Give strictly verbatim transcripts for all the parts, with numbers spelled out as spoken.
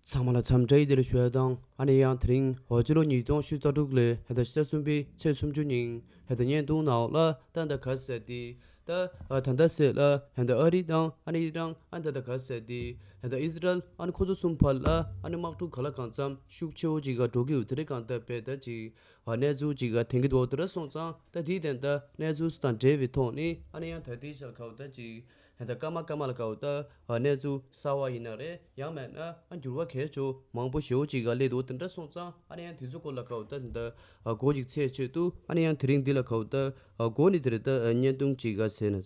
ཚང་མ་ལ་འཚམས་འདྲི་བདེ་ལེགས་ཞུ་ཡ་དང་། ཨ་ནི་ཡང་དེ་རིང་འོ་སྤྱི་ལོ་ཉིས་སྟོང་ཉི་ཤུ་རྩ་དྲུག་ལོའི་ཧེ་ད་ཕྱི་ཟླ་གསུམ་པའི་ཚེས་སུམ་ཅུ་ཉིན་ཧེ་ད་བརྙན་ཐུང་ནང་ལ་ད་ད་ག་ཟེར་ཏེ་ད་ཨ་ད་ད་ཟེར་ལ་ཧེ་ད་ཨ་རི་དང་ཨ་ནི་ཨི་རན་ཨ་ད་ད་ག་ཟེར་ཏེ་ཧེ་ད་ཨི་ཟི་རལ་ཨ་ནི་ཁོ་ཚོ་གསུམ་བར་ལ་ཨ་ནི་དམག་འཁྲུག་ག་ལ་གང་འཚམ་ཤུགས་ཆེ་བོ་ཅིག་ག་འགྲོ་གི་ཡོད། དེ་རིང་གང་ལྟར་བས་ད་ཅིག་ཨ་གནས་ཚུལ་ཅིག་ག་དེང་གི་འདུག་དེ་འདྲ་སོང་ཙང་ད་དེའི་དོན་དག་གནས་ཚུལ་དང་འབྲེལ་བའི་ཐོག་ནས་ཨ་ནི་ཡང་ད་ལྟའི་ཆར་ག་བ་ད་ཅིག་ཧེ་ད་སྐར་མ་སྐར་མ་ལ་ག་བ་ད་ཨ་གནས་ཚུལ་གསར་བ་ཡིན་ན་རེད། ཡང་མེད་ན་ཨ་འགྱུར་བ་གལ་ཆེ་མང་པོ་ཞེ་བོ་ཅིག་ག་སླེབས་འདུག་དེ་འདྲ་སོང་ཙང་ཨ་ནི་ཡང་དེ་ཚོ་སྐོར་ལ་ག་བ་ད་ད་ཨ་འགོ་ཅིག་ཚད་ཆེད་དུ་ཨ་ནི་ཡང་དེ་རིང་འདི་ལ་ག་བ་ད་ཨ་འགོ་ནས་དེ་རེད་ད་ཨ་བརྙན་ཐུང་ཅིག་ག་ཟེར་ན།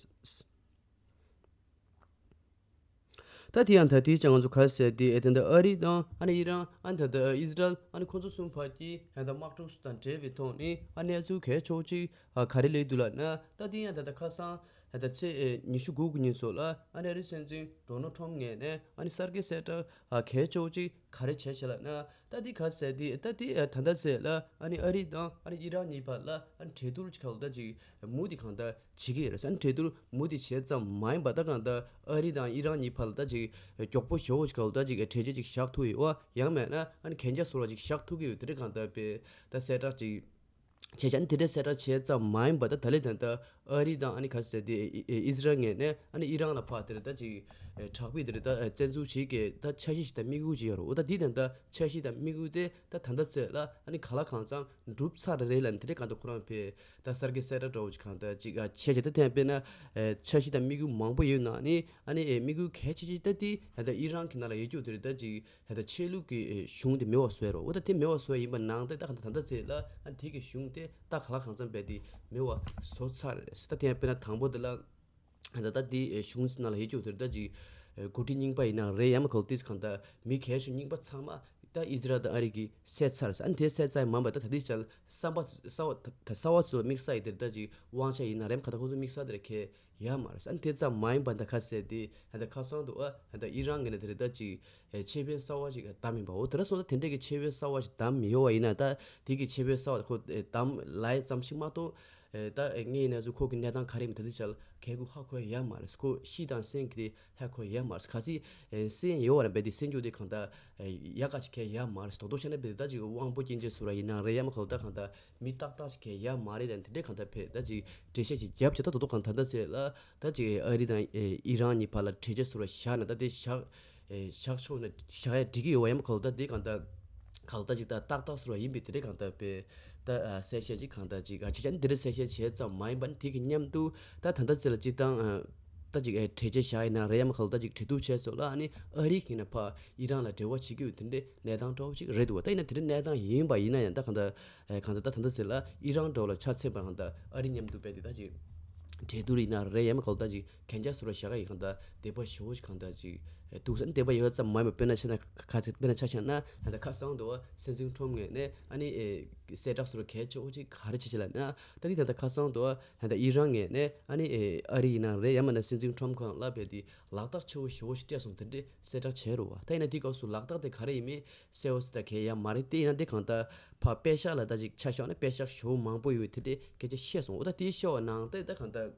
ད་དེ་ཡང་ད་དེའི་ཆ་ང་ཚོ་ག་ཟེར་དེ་ཨེ་དེ་འདྲ་ཨ་རི་དང་ཨ་ནི་ཨི་རན་ཨ་ནི་ད་ད་ཨི་ཟི་རལ་ཨ་ནི་ཁོ་ཚོ་གསུམ་བར་གྱི་ཧེ་ད་དམག་འཁྲུག་དང་འབྲེལ་བའི་ཐོག་ནས་ཨ་གནས་ཚུལ་གལ་ཆེ་བོ་ཅིག་ཨ་ག་རེ་སླེབས་འདུག་ལབ་ན། ད་དེ་ཡང་ད་ད་ཁ་སང་ཧེ་ད་ཚེས་ཨེ་ཉི་ཤུ་དགུ་གི་ཉིན་སོགས་ལ་ཨ་ནི་ཨ་རི་སྲིད་འཛིན་ཌོ་ནལ་ཊམ་ངོས་ནས་ཨ་ནི་གསར་འགོད་གསལ་བསྒྲགས་ཨ་གལ་ཆེ་བོ་ཅིག་ག་རེ་བྱས་བྱས་ལབ་ན། ད་དེ་ག་ཟེར་དེ་ད་དེ་ཨ་ད་ད་ཟེར་ལ་ཨ་ནི་ཨ་རི་དང་ཨ་ནི་ཨི་རན་གཉིས་བར་ལ་ཨ་ནི་གྲོས་བསྡུར་གྱི་ཁ་ལོ་ད་ཅིག་མུ་མཐུད་གང་ལྟར་བྱེད་ཀྱི་ཡོད་རེད། ཨ་ནི་གྲོས་བསྡུར་མུ་མཐུད་བྱས་ཙམ་མ་ཡིན་པ་ད་གང་ལྟར་ཨ་རི་དང་ཨི་རན་གཉིས་བར་ལ་ད་ཅིག་མགྱོགས་པོ་ཞེ་བོ་ཞིག་ཁ་ལོ་ད་ཅིག་གྲོས་ཆོད་ཅིག་བཞག་ཐུབ་ཡོད་པ། ཡང་མེད་ན་ཨ་ནི་གན་རྒྱ་བཟོ་འདྲ་ཅིག་བཞག་ཐུབ་ཀྱི་ཡོད། དེ་འདྲ་གང་ལྟར་དཔེ་ད་གསལ་བསྒྲགས་ཅིག་བྱས་ཙང་དེ་འདྲ་གསལ་བསྒྲགས་བྱས་ཙམ་མ་ཡིན་པ་ད་ད་ལས་ད་ལྟ་ཨ་རི་དང་ཨ་ནི་ག་ཟེར་དེ་ཨི་ཨི་ཨི་ཟི་རལ་ངོས་ནས་ཨ་ནི་ཨི་རན་ལ་ཕར་དེ་རེད་ད་ཅིག་དྲག་པོའི་དེ་རེད་ད་བཙན་འཛུལ་བྱེད་ཀྱི་ད་འཆར་གཞི་ཞིག་དང་དམིགས་ཡུལ་ཅིག་ཡོད་རེད། འོ་ད་དེ་ད་ལྟ་འཆར་གཞི་དང་དམིགས་ཡུལ་དེ་ད་ད་ལྟ་ཚོད་ལ་ཨ་ནི་ག་ལ་གང་འཚམ་འགྲུབ་ཚར་རེད་ལབ་ནས་དེ་འདྲ་གང་ལྟར་ཁོ་རང་ཕེ་ད་གསར་འགོད་གསལ་བསྒྲགས་འདྲ་བོ་ཅིག་གང་ལྟར་ཅིག་ཨ་བྱས་བྱས་ད་དེ་དཔེར་ན་འཆར་གཞི་དང་དམིགས་ཡུལ་མང་པོ་ཡོད་ནང་ནས་ཨ་ནི་དམིགས་ཡུལ་གལ་ཆེ་ཆེ་ད་དེ་ད་ལྟ་ཨི་རན་གྱི་ནང་ལ་ཡོད་རྒྱུ་དེ་རེད་ད་ཅིག་ད་ལྟ་ཆོས་ལུགས་ཀྱི་གཞུང་དེ་མེད་པ་བཟོས་རོགས། འོ་ད་དེ་མེད་པ་བཟོས་ཡིན་པ་ནང་ད་ད་གང་ལྟར་ད་ལྟ་ཚེ་ལ་ཨ་དེ་གི་གཞུང་དེ་ད་ག་ལ་གང་འཚམ་བས་དེ་མེད་པ་བཟོ་ཚར་རེད། ད་དེ་ཡང་དཔེར་ན་དང་པོ་དེ་ལ་ད་ད་དེ་གཞུང་ནང་ལ་ཡོད་རྒྱུ་དེ་ད་ཅིག་འགོ་ཁྲིད་རྙིང་པ་ཡིན་ན་རེད། ཡང་མ་གལ་ཏེ་གང་ལྟར་མི་གལ་ཆེ་རྙིང་པ་ཚང་མ་ད་ཨི་ཛི་རལ་དང་ཨ་རི་གིས་བསད་ཚར་རེད། ཨ་ནི་དེ་བསད་ཚར་ཡིན་མ་པ་ད་ད་དེ་ཅལ་བསམ་པ་གསར་བ་ད་གསར་བ་ཚོ་ལ་དམིགས་བསལ་ཡིན་དེ་ད་ཅིག་དབང་ཆ་ཡིན་ན་རེད། མ་ག་ད་ཁོ་ཚོ་དམིགས་བསལ་དེ་རེད་ཁེ། ཡ་མ་རེད། ཨ་ནི་དེ་ཙམ་མ་ཡིན་པ་ད་ཁ་གསལ་ཏེ་ད་ཁ་སང་དུ་ཨ་ད་ཨི་རན་ངོས་ནས་དེ་རེད་ད་ཅིག་ཆེད་དཔོན་གསར་བ་ཞིག་བདམས་ཡིན་པའོ། དེ་འདྲ་སོང་ད་དེ་འདྲས་ཀྱི་ཆེད་དཔོན་གསར་བ་ཞིག་བདམས་ཡོད་པ་ཡིན་ན་ད་དེ་གི་ཆེད་དཔོན་གསར་བ་ཁོ་བདམས་ལ་ཙམ་ཞིག་མ་གཏོགས་ད་ངས་ཡིན་ན་ཚོ་ཁོ་གི་གནས་སྟངས་ག་རེ་ཡིན་ད་དེ་ཅལ་གལ་གུ་ཧ་གོ་ཡ་མ་རེད། ཁོ་ཤི་དང་སེམས་ཀྱི་དེ་ཧ་གོ་ཡ་མ་རེད། ག་ཚིག་སེམས་ཡོད་པ་རེད་པས་དེ་སེམས་རྒྱུ་དེ་གང་ད་ཡ་ག་ཅིག་གལ་ཡ་མ་རེད། དོ་དོ་བཤད་ན་པས་ད་ཅིག་དབང་པོ་སྐྱོན་ཅན་སུ་ར་ཡིན་ན་རེད། ཡ་མ་ཁོ་ད་གང་ད་མི་ཏག་ཏག་ཞིག་གས་ཡ་མ་རེད་ལ་དེ་འདྲས་གང་ལྟར་ཕེ་ད་ཅིག་འགྲེལ་བཤད་ཅིག་རྒྱབ་བྱས་ད་དོ་དོ་གང་ད་ལྟ་ཚེ་ལ་ད་ཅིག་ཨ་རི་དང་ཨི་རན་གཉིས་བར་ལ་གྲོས་ཆོད་སུ་ར་བཞག་ན་ད་དེ་བཞག་བཞག་ཆོག་ན་བཞག་ཡ་འགྲིག་གི་ཡོད་པ་ཡ་མ་གོ་ད་དེ་གང་ལྟར་གང་ལྟར་ཅིག་ད་ཏག་ཏག་སུ་ར་ཡིན་པས་དེ་འདྲས་གང་ལྟར་ཕེ་ད་གསལ་བཤད་ཅིག་གང་ལྟར་ཅིག་ཨ་ཅི་ཅན་དེ་འདྲས་གསལ་བཤད་བྱས་ཙམ་མ་ཡིན་པ་ནི་དེ་གི་མཉམ་དུ་ད་ད་ལྟ་ཚེ་ལ་ཅིག་དང་ད་ཅིག་གྲོས་ཆོད་བཞག་ཡིན་ན་རེད། ཡ་མ་གོ་ད་ཅིག་གྲོས་བསྡུར་བྱས་སོ་ལ་ཨ་ནི་ཨ་རི་གིས་ན་ཕ་ཨི་རན་ལ་འབྲེལ་བ་བྱེད་ཀྱི་ཡོད་དེ་འདྲས་གནས་སྟངས་འདྲ་བོ་ཅིག་རེད་འདུག་བ། ད་ཡིན་ན་དེ་འདྲས་གནས་སྟངས་ཡིན་པ་ཡིན་ན་ཡང་ད་གང་ལྟར་ཨེ་གང་ལྟར་ད་ད་ལྟ་ཟེར་ལ་ཨི་རན་འདྲ་བོ་ལ་ཆ་མཚོན་པ་གང་ལྟར་ཨ་རི་མཉམ་དུ་རྦད་དེ་ད་ཅིག་གྲོས་བསྡུར་ཡིན་ན་རེད། ཡ་མ་གོ་ད་ཅིག་གན་རྒྱ་སུ་ར་བཞག་ག་ཡི་གང་ལྟར་དད་པ་ཞེ་བོ་ཞིག་གང་ལྟར་ཅིག་ཨེ་འདུག་ས་ནི་དད་པ་ཡོད་ཙམ་མ་ཡིན་པ་དཔེར་ན་ཆ་ན་ག་ཚད་དཔེར་ན་ཆ་བཞག་ན་ད་ལྟ་ཁ་སང་དུ་བ་སྲིད་འཛིན་ཁྲོམ་ངོས་ནས་ཨ་ནི་ཨེ་གསལ་བསྒྲགས་སུ་ར་གལ་ཆེ་བོ་ཅིག་ག་རེ་བྱེད་ཅེས་ལབ་ན་ད་འདི་ད་ལྟ་ཁ་སང་དུ་བ་ད་ལྟ་ཨི་རན་ངོས་ནས་ཨ་ནི་ཨེ་ཨ་རི་ཡིན་ན་རེད། ཡ་མ་ན་སྲིད་འཛིན་ཁྲོམ་ཁོ་རང་ལ་རྦད་དེ་ལག་རྟགས་ཆེ་བོ་ཞེ་བོ་ཞིག་སྤྲད་སོང་། དེ་འདྲའི་གསལ་བསྒྲགས་བྱས་རུ་བ། ད་ཡིན་ན་འདི་སྐབས་སུ་ལག་རྟགས་དེ་ག་རེ་ཡིན་མིན་གསལ་བོ་སི་ད་གས་ཡ་མ་རེད། དེ་ཡིན་ན་འདི་གང་ལྟར་ཕ་པད་ཤག་ལ་ད་ཅིག་ཆ་བཞག་ན་པད་ཤག་ཞེ་བོ་མང་པོ་ཡོད་དེ་འདྲའི་སྐད་ཆ་བཤད་སོང་། འོ་ད་དེའི་བཤད་པ་ནང་དེ་ད་གང་ལྟར་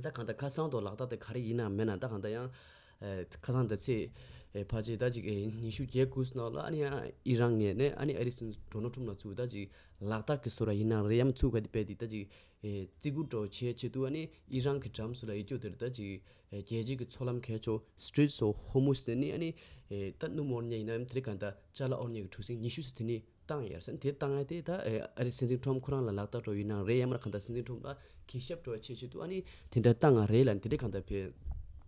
ད་གང་ལྟར་ཁ་སང་དུ་ལག་རྟགས་དེ་ག་རེ་ཡིན་ན་མེད་ན་ད་གང་ལྟར་ཡང་ཁ་སང་ད་ཚེ་ཕལ་ཆེར་ད་ཅིག་ཉི་ཤུ་བརྒྱད་དགུ་ནང་ལ་ཨ་ནི་ཡང་ཨི་རན་ངོས་ནས་ཨ་ནི་ཨ་རི་སྲིད་འཛིན་ཌོ་ནལ་ཁྲོམ་ལ་ཚུར་ད་ཅིག་ལག་རྟགས་ཀྱི་སུ་ར་ཡིན་ན་རེད། ཡ་མ་ཚུར་ག་དེ་རྦད་དེ་ད་ཅིག་ཨེ་བརྩི་བཀུར་འདྲ་བོ་བྱེད་ཆེད་དུ་ཨ་ནི་ཨི་རན་གྱི་འགྲམ་སུ་ལ་ཡོད་རྒྱུ་དེར་ད་ཅིག་ཨེ་རྒྱལ་སྤྱི་གི་མཚོ་ལམ་གལ་ཆེ་Straits of Hormuz ཟེར་ནི་ཨ་ནི་ཨེ་ད་སྣུམ་འོར་ཉ་ཡིན་ན་ཡང་དེ་རིང་གང་ལྟར་ཅ་ལག་འོར་ཉ་གི་གྲུ་གཟིངས་ཉི་ཤུ་ཙམ་དེ་ནི་བཏང་ཡོད་ཟེར། དེ་བཏང་ཡ་དེ་ད་ཨེ་ཨ་རི་སྲིད་འཛིན་ཁྲོམ་ཁོ་རང་ལ་ལག་རྟགས་འདྲ་བོ་ཡིན་ན་རེད། ཡ་མ་གང་ལྟར་སྲིད་འཛིན་ཁྲོམ་ལ་གུས་ཞབས་འདྲ་བོ་བྱེད་ཆེད་དུ་ཨ་ནི་དེ་འདྲ་བཏང་ང་རེད་ལ་དེ་འདྲ་གང་ལྟར་ཕེ་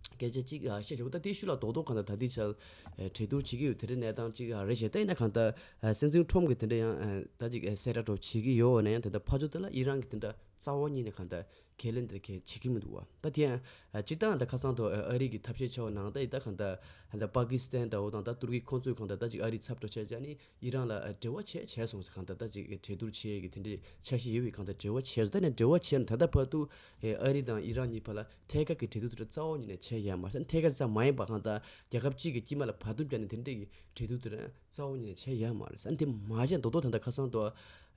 སྐད་ཆ་གཅིག་ཨ་བཤད་བྱས། འོ་ད་དེའི་ཤུལ་ལ་རྡོག་རྡོག་གང་ལྟར་ད་ལྟའི་ཆར་ཨེ་གྲོས་བསྡུར་བྱེད་ཀྱི་ཡོད་དེ་འདྲའི་གནས་སྟངས་གཅིག་ཨ་རེད་བྱས། ད་ཡིན་ན་གང་ལྟར་ཨ་སྲིད་འཛིན་ཁྲོམ་གྱིས་དེ་འདྲ་ཡང་ཨ་ད་ཅིག་ཨ་གསལ་བསྒྲགས་འདྲ་བོ་བྱེད་ཀྱི་ཡོད་ན་ཡང་དེ་འདྲ་ཕར་ཕྱོགས་དེ་ལ་ཨི་རན་གྱིས་དེ་འདྲ་རྩ་བ་ཉིད་ནས་གང་ལྟར་ཁས་ལེན་དེ་གས་བྱེད་ཀྱི་མི་འདུག་བ། ད་དེ་ཡང་ཨ་སྤྱིར་བཏང་ད་ཁ་སང་དུ་ཨ་རི་གི་ཐབས་ཤེས་ཆེ་བ་ནང་ད་ཡིན་ད་གང་ལྟར་ཨ་ད་པ་ཀི་སི་ཐན་འདྲ་བོ་དང་ད་ཏུར་ཀི་ཁོང་ཚོས་གང་ལྟར་ད་ཅིག་ཨ་རིའི་ཚབ་འདྲ་བོ་བྱས་བྱས་ནི་ཨི་རན་ལ་ཨ་འབྲེལ་བ་བྱས་བྱས་སོང་ཟེར། གང་ལྟར་ད་ཅིག་གྲོས་བསྡུར་བྱེད་ཀྱི་དེ་འདྲའི་འཆར་གཞི་ཡོད་པའི་གང་ལྟར་འབྲེལ་བ་བྱས་སོང་། ད་ནས་འབྲེལ་བ་བྱས་ན་ད་ལྟ་བར་དུ་ཨེ་ཨ་རི་དང་ཨི་རན་གཉིས་བར་ལ་ཐད་ཀར་གྱི་གྲོས་བསྡུར་དེ་འདྲ་རྩ་བ་ཉིད་ནས་བྱས་ཡ་མ་རེད་ཟེར། ཐད་ཀར་ཙམ་མ་ཡིན་པ་གང་ལྟར་རྒྱལ་ཁབ་གཅིག་གི་དཀྱིལ་མ་ལ་བར་འདུམ་བརྒྱབ་ནས་དེ་འདྲའི་གི་གྲོས་བསྡུར་དེ་འདྲ་རྩ་བ་ཉིད་ནས་བྱས་ཡ་མ་རེད་ཟེར། དེ་མ་བྱས་མདོག་མདོག་ད་ལྟ་ཁ་སང་དུ་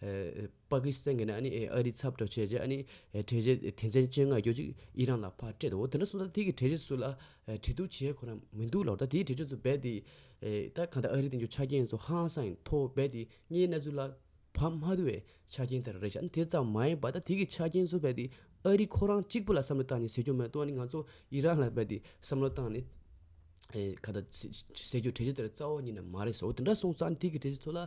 ཨེ་པ་ཀི་སི་ཐན་གྱི་ནས་ཨ་ནི་ཨེ་ཨ་རིའི་ཚབ་འདྲ་བོ་བྱས་རྗེས་ཨ་ནི་ཨེ་གྲོས་ཆོད་ དོན་ཚན་བཅོ་ལྔ་ཡོད་ཅིག་ཨི་རན་ལ་ཕར་སྤྲད་འདུག་འོ་དེ་འདྲ་སོང་ཙང་དེ་གི་གྲོས་ཆོད་ཚོ་ལ་གྲོས་བསྡུར་བྱེད་ཁོ་རང་མི་འདུག་ལབ། ད་དེའི་གྲོས་ཆོད་ཚོ་རྦད་དེ་ད་གང་ལྟར་ཨ་རིའི་དོན་གཅོད་ཆ་རྐྱེན་ཚོ་ཧང་སང་ཡིན་ཐོག་རྦད་དེ་དངོས་གནས་ཚུལ་ལ་བབ་མ་ཐུབ་པའི་ཆ་རྐྱེན་དེ་རེད་ཤག་ཨ་ནི་དེ་ཙམ་མ་ཡིན་པ་ད་དེ་གི་ཆ་རྐྱེན་ཚོ་རྦད་དེ་ཨ་རི་ཁོ་རང་གཅིག་པུ་ལ་བསམ་བློ་བཏང་ནས་བཟོས་རྒྱུ་མ་གཏོགས་ཨ་ནི་ང་ཚོ་ཨི་རན་ལ་རྦད་དེ་བསམ་བློ་བཏང་ནས། ཨེ་ཁ་ད་ཟེར་རྒྱུ་གྲོས་ཆོད་དེར་རྩ་བ་ཉིད་ནས་མ་རེད་ཟེར། འོ་དེ་འདྲ་སོང་ཙང་དེ་གི་གྲོས་ཆོད་ཚོ་ལ་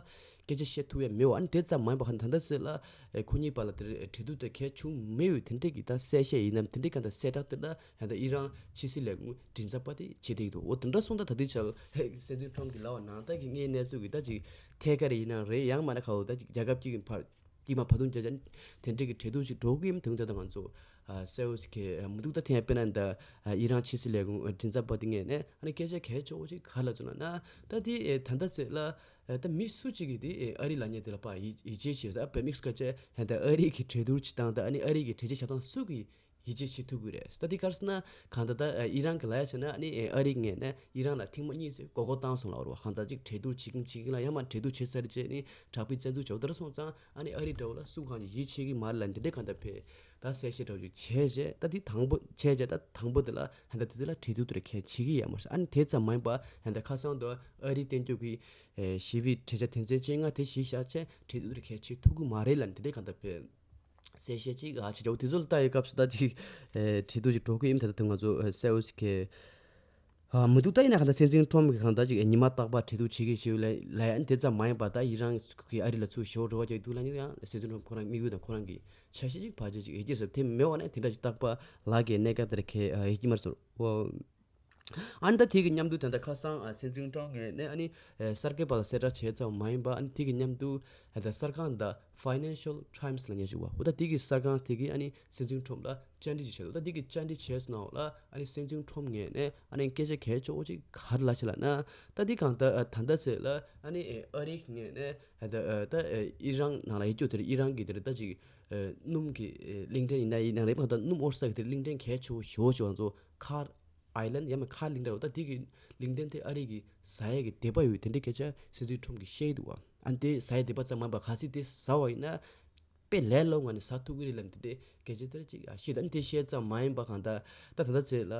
སྐད་ཆ་བཤད་ཐུབ་ཡ་མེད་པ། ཨ་ནི་དེ་ཙམ་མ་ཡིན་པ་ཧ་ད་ལྟ་ཟེར་ལ་ཨེ་ཁོ་གཉིས་བར་ལ་དེར་ཨེ་གྲོས་བསྡུར་དེ་གལ་བྱུང་མེད་པའི་དེ་འདྲས་ཀྱི་ད་གསལ་བཤད་ཡིན་ནམ་དེ་འདྲས་གང་ད་གསལ་བསྒྲགས་དེ་འདྲ་ཧ་ད་ཨི་རན་ཕྱི་སྲིད་ལས་ཁུངས་མགྲིན་ཚབ་པ་དེ་བྱེད་བསྡད་ཀྱི་འདུག་འོ་དེ་འདྲ་སོང་ད་ད་དུས་ཆར་ཧེ་སྲིད་འཛིན་ཁྲོམ་གྱི་ལབ་པ་ནང་ལྟར་གྱི་དངོས་གནས་ཚུལ་གྱི་ད་ཅིག་ཐད་ཀར་ཡིན་ན་རེད་ཡང་མིན་ན་ཁ་འོ་ད་ཅིག་རྒྱལ་ཁབ་ཅིག་གི་བར། དཀྱིལ་མ་བར་འདུམ་བརྒྱབ་བྱས་དེ་འདྲའི་གི་གྲོས་བསྡུར་ཞིག་འགྲོ་གི་ཡིན་དུས་ད་ང་ཚོ་གསལ་བོ་ཞིག་གི་མི་འདུག་ད་དེ་ཡང་དཔེར་ན་ད་ཨི་རན་ཕྱི་སྲིད་ལས་ཁུངས་མགྲིན་ཚབ་པ་དེ་ངོས་ནས་ཨ་ནི་སྐད་ཆ་གལ་ཆེ་བོ་ཞིག་ག་རེ་ལབ་སོང་ལབ་ན། ད་དེ་ད་ལྟ་ཚེ་ལ་ད་མི་སུ་གཅིག་གིས་དེ་ཨ་རི་ལབ་མཁན་དེ་ལ་ཕར་ཡིད་ཡིད་ཆེས་བྱེད་ས་ཨ་བེ་མིག་སུ་ཁ་ཆེ་ད་ཨ་རི་གི་གྲོས་བསྡུར་བྱེད་སྟངས་ད་ཨ་ནི་ཨ་རི་གི་གྲོས་ཆོད་བྱེད་སྟངས་སུ་གིས་ཡིད་ཆེས་བྱེད་ཐུབ་ཀྱི་རེད། ད་འདི་ག་རེ་ཟེར་ན་གང་ལྟར་ད་ཨི་རན་གྱི་ལབ་ཡ་བྱས་ན་ཨ་ནི་ཨ་རི་ངོས་ནས་ཨི་རན་ལ་ཐེངས་མ་གཉིས་ཙམ་མགོ་སྐོར་བཏང་སོང་ལབ་རེད་བ། གང་ལྟར་ཅིག་གྲོས་བསྡུར་བྱེད་ཀྱིན་བྱེད་ཀྱིན་ལ་ཡང་མ་གྲོས་བསྡུར་བྱེད་ཚར་རྗེས་ནི་དྲག་པོའི་བཙན་འཛུལ་བྱས་འོ་དེ་འདྲ་སོང་ཙང་ཨ་ནི་ཨ་རི་འདྲ་བོ་ལ་སུ་གང་ཅིག་ཡིད་ཆེས་ཀྱི་མ་རེད་ལབ་འདི་འདྲའི་གང་ལྟར་ཕེ་ད་གསལ་བཤད་འདྲ་བོ་ཅིག་བྱས་རྗེས་ད་འདི་དང་པོ་བྱས་རྗེས་ད་དང་པོ་དེ་ལ་ཧན་ད་དེ་དེ་ལ་གྲོས་བསྡུར་དེ་ར་གལ་བྱེད་ཀྱི་ཡོད་མ་རེད། ཨ་ནི་དེ་ཙམ་མ་ཡིན་པ་ཧན་ད་ཁ་སང་དུ་ཨ་རི་བསྟན་རྒྱུ་གི་ཞི་བའི་གྲོས་འཆར་དོན་ཚན་བཅོ་ལྔ་དེ་གཞི་བཞག་བྱས་གྲོས་བསྡུར་དེ་གལ་བྱེད་ཐུབ་ཀྱི་མ་རེད་ལབ་འདི་འདྲའི་གང་ལྟར་ཕེ། གསལ་བཤད་ཅིག་ཨ་ཅེ་ཇོ་དེ་ཚོ་ལ་ལྟ་ཡི་སྐབས་སུ་ད་ཅིག་ཨེ་གྲོས་བསྡུར་ཅིག་འགྲོ་གི་ཡིན་ད་ད་དུང་ང་ཚོ་ཨེ་གསལ་བོ་ཞིག་གི་ཨ་མི་འདུག་ད་ཡིན་ན་གང་ལྟར་སྲིད་འཛིན་ཁྲོམ་གྱི་གང་ལྟར་ཅིག་ཨེ་ཉི་མ་རྟག་པར་གྲོས་བསྡུར་བྱེད་ཀྱི་ཞིག་ལ་ལ་ཡང་དེ་ཙམ་མ་ཡིན་པ་ད་ཨི་རན་གྱི་ཨ་རི་ལ་ཚུར་ཞོགས་འགྲོ་བ་རྒྱག་འདུག་ལ་ནི་ཡང་སྲིད་འཛིན་ཁྲོམ་ཁོ་རང་དམིགས་ཡུལ་དང་ཁོ་རང་གི་འཆར་གཞི་ཅིག་ཕལ་ཆེར་ཅིག་ཡོད་ཀྱི་ཟེར་དེ་མེད་པ་ན་དེ་འདྲ་ཅིག་རྟག་པར་ལ་གའི་གནས་སྐབས་དེར་ཁེ་ཨ་ཡོད་ཀྱི་མ་རེད་ཟེར། ཨ་ནི་ད་དེ་གི་མཉམ་དུ་ད་ལྟ་ཁ་སང་ཨ་སྲིད་འཛིན་ཀྲང་ངོས་ནས་ཨ་ནི་ཨ་གསར་འགོད་པ་ལ་གསལ་བསྒྲགས་བྱས་ཙམ་མ་ཡིན་པ་ཨ་ནི་དེ་གི་མཉམ་དུ་ཨ་ད་གསར་ཁང་ད་Financial Times་ལབ་མཁན་ཞིག་ཡོད་པ་འོ་ད་དེ་གི་གསར་ཁང་དེ་གི་ཨ་ནི་སྲིད་འཛིན་ཁྲོམ་ལ་བཅར་འདྲི་ཞིག་བྱས་འདུག་ད་དེ་གི་བཅར་འདྲི་བྱས་སོང་ན་འོ་ལ་ཨ་ནི་སྲིད་འཛིན་ཁྲོམ་ངོས་ནས་ཨ་ནི་སྐད་ཆ་གལ་ཆེ་བོ་ཅིག་ག་རེ་ལབ་ཤག་ལབ་ན། ད་དེ་གང་ལྟར་ཨ་ད་ལྟ་ཚེ་ལ་ཨ་ནི་ཨ་རི་ངོས་ནས་ཨ་ད་ཨ་ད་ཨ་ཨི་རན་ནང་ལ་ཡོད་རྒྱུ་དེར་ཨི་རན་གི་དེར་ད་ཅིག་ཨ་སྣུམ་གི་ཨ་གླིང་ཕྲན་ཡིན་ན་ཡིན་ན་རེད་པ་ད་སྣུམ་ཨོ་རི་ས་གི་དེར་གླིང་ཕྲན་གལ་ཆེ་བོ་ཞེ་པོ་ཅིག་ང་ཚོ་མཁར་Island་ཡང་མིན་མཁར་གླིང་འདྲ་བོ་ད་དེ་གི་གླིང་ཕྲན་དེ་ཨ་རི་གི་ཟ་ཡས་ཀྱི་དད་པ་ཡོད་དེ་འདྲའི་སྐད་ཆ་སྲིད་འཛིན་ཁྲོམ་གྱིས་བཤད་ཀྱི་འདུག་བ། ཨ་ནི་དེ་ཟ་ཡས་དད་པ་ཙམ་མ་ཡིན་པར་གལ་སྲིད་དེ་ཟ་བ་ཡིན་ན་དཔེ་ལས་སླ་བོ་ངང་ནས་ཟ་ཐུབ་ཀྱི་རེད་ལབ་ནས་དེ་འདྲའི་སྐད་ཆ་དེ་འདྲ་ཅིག་བཤད། ཨ་ནི་དེ་བཤད་ཙམ་མ་ཡིན་པ་གང་ལྟར་ད་ད་ལྟ་ཚེ་ལ་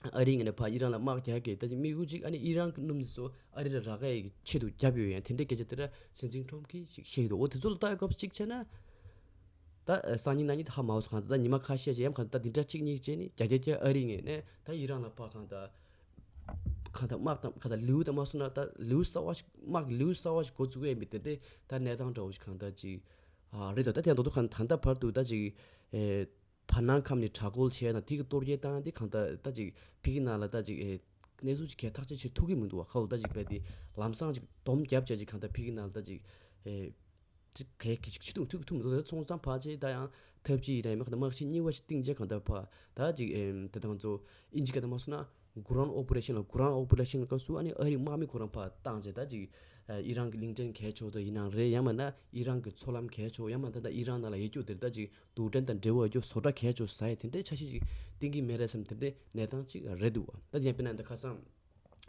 ཨ་རི་ངོས་ནས་ཕར་ཨི་རན་ལ་དམག་རྒྱག་གི་ད་ཅིག་དམིགས་ཡུལ་ཅིག་ཨ་ནི་ཨི་རན་གྱི་སྣུམ་དེ་ཚོ་ཨ་རི་ལ་རག་ཡས་ཀྱི་ཆེད་དུ་བརྒྱབ་ཡོད་ཡང་དེ་འདྲའི་སྐད་ཆ་དེ་འདྲ་སྲིད་འཛིན་ཁྲོམ་གྱིས་ཅིག་བཤད་ཀྱི་འདུག་འོ་དེ་ཚོ་ལ་ལྟ་ཡོད་སྐབས་ཅིག་བྱས་ན། ད་སང་ཉིན་གནངས་ཉིན་ད་ཧ་མ་གོ་སོང་། གང་ལྟར་ད་ཉི་མ་ཁ་ཤས་ཤིག་ཡང་གང་ལྟར་འདི་འདྲ་གཅིག་གཉིས་བྱས་ནས་རྒྱ་རྒྱ་རྒྱ་ཨ་རི་ངོས་ནས་ད་ཨི་རན་ལ་ཕར་གང་ལྟར་གང་ལྟར་དམག་དང་གང་ལྟར་ལེའུ་དང་མ་སོང་ན་ད་ལེའུ་གསར་བ་ཞིག་དམག་གི་ལེའུ་གསར་བ་ཞིག་འགོ་བཙུགས་ཡས་མི་དེ་འདྲས་ད་གནས་སྟངས་འདྲ་བོ་ཞིག་གང་ལྟར་ཅིག་ཨ་རེད་དོ། ད་དེ་ཡང་མདོར་བསྡུས་གང་ད་ལྟ་བར་དུ་ད་ཅིག་ཨེ་བར་སྣང་ཁམས་ནས་དྲག་རྒོལ་བྱས་ན་དེ་གི་གཏོར་རྒོལ་བཏང་དེ་གང་ལྟར་ད་ཅིག་ཕ་གི་ནང་ལ་ད་ཅིག་ཨེ་གནས་ཚུལ་ཅིག་གས་ཐག་གཅོད་བྱེད་ཐུབ་ཀྱི་མི་འདུག་བ། ཁ་ལོ་ད་ཅིག་བས་དེ་ལམ་སང་ཅིག་སྡོམ་རྒྱབ་བྱས་ཅིག་གང་ལྟར་ཕ་གི་ནང་ལ་ད་ཅིག་ཨེ། ཅིག་གལ་གལ་ཅིག་ཆེ་དུང་ཐུག་ཐུག་མི་འདུག་ད་ཚོང་ཙང་ཕལ་ཆེར་ད་ཡང་ཐབས་ཅིག་ཡིན་ན་ཡང་མི་ཁ་ད་དམག་ཆེན་གཉིས་པ་ཞིག་བཏིང་རྗེས་གང་ལྟར་ཕ་ད་ཅིག་ཨེམ་དེ་དང་ཚོ་ཨིན་ཇི་སྐད་དུ་མ་སོང་ན་Ground Operation་ལ་Ground Operation་ལ་སྐབས་སུ་ཨ་ནི་ཨ་རི་དམག་མི་ཁོ་རང་ཕ་བཏང་རྗེས་ད་ཅིག་ཨེ་ཨི་རན་གྱི་གླིང་ཕྲན་གལ་ཆེ་བོ་དེ་ཡིན་ནའང་རེད། ཡང་མིན་ན་ཨི་རན་གྱི་མཚོ་ལམ་གལ་ཆེ་བོ་ཡང་མིན་ད་ད་ཨི་རན་ནང་ལ་ཡོད་རྒྱུ་དེར་ད་ཅིག་རྡུལ་ཕྲན་དང་འབྲེལ་བ་ཡོད་རྒྱུ་བཟོ་གྲྭ་གལ་ཆེ་བོ་ཟ་ཡས་དེ་འདྲའི་འཆར་གཞི་ཅིག་བཏིང་གི་མེད་རེད་བསམ་དེ་འདྲའི་གནས་སྟངས་ཅིག་རེད་འདུག་བ། ད་དེ་ཡང་དཔེར་ན་ད་ཁ་སང་།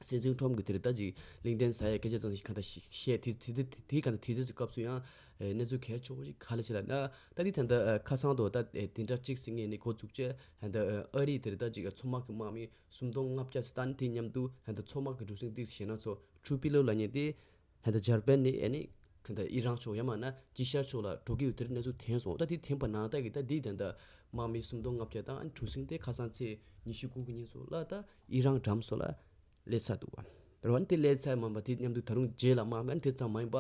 སྲིད་འཛིན་ཁྲོམ་གྱིས་དེར་ད་ཅིག་གླིང་ཕྲན་ཟ་ཡས་སྐད་ཆ་ཙམ་ཞིག་གང་ལྟར་བཤད་དེ་དེ་དེ་དེ་གང་ལྟར་དུས་ཚོད་སྐབས་སུ་ཡང་གནས་ཚུལ་གལ་ཆེ་བོ་ཞིག་ག་ལ་བྱེད་ལ་ན། ད་དེ་ད་ལྟ་ཁ་སང་དུ་ད་དེ་འདྲ་གཅིག་ཟིན་ངེས་ནས་འགོ་བཙུགས་བྱས་ད་ལྟ་ཨ་རིས་དེར་ད་ཅིག་མཚོ་དམག་གི་དམག་མི་སུམ་སྟོང་ལྔ་བརྒྱ་ཙམ་དང་དེ་མཉམ་དུ་ད་ལྟ་མཚོ་དམག་གི་གྲུ་གཟིངས་དེ་ཞེད་སྣང་ཚོ་ཊུ་པི་ལོ་ལབ་མཁན་དེ་ད་ལྟ་འཇར་པན་ནས་ཨ་ནི་ད་ལྟ་ཨི་རན་ཕྱོགས་ཡང་མིན་ན་དཀྱིལ་ཤར་ཕྱོགས་ལ་འགྲོ་གི་ཡོད་དེར་གནས་ཚུལ་ཐོན་སོང་། ད་དེ་ཐོན་པ་ནང་ལྟར་གྱི་ད་དེ་ད་ལྟ་དམག་མི་སུམ་སྟོང་ལྔ་བརྒྱ་དང་ཨ་ནི་གྲུ་གཟིངས་དེ་ཁ་སང་ཚེས་ཉི་ཤུ་དགུ་གི་ཉིན་ཚོ་ལ་ད་ཨི་རན་འགྲམ་སོགས་ལ། སླེབས་ཚར་འདུག་བ། རོ་ཨ་ནི་དེ་སླེབས་ཚར་མ་པ་དེ་མཉམ་དུ་ད་རུང་རྗེས་ལ་དམག་མི་ཨ་ནི་དེ་ཙམ་མ་ཡིན་པ་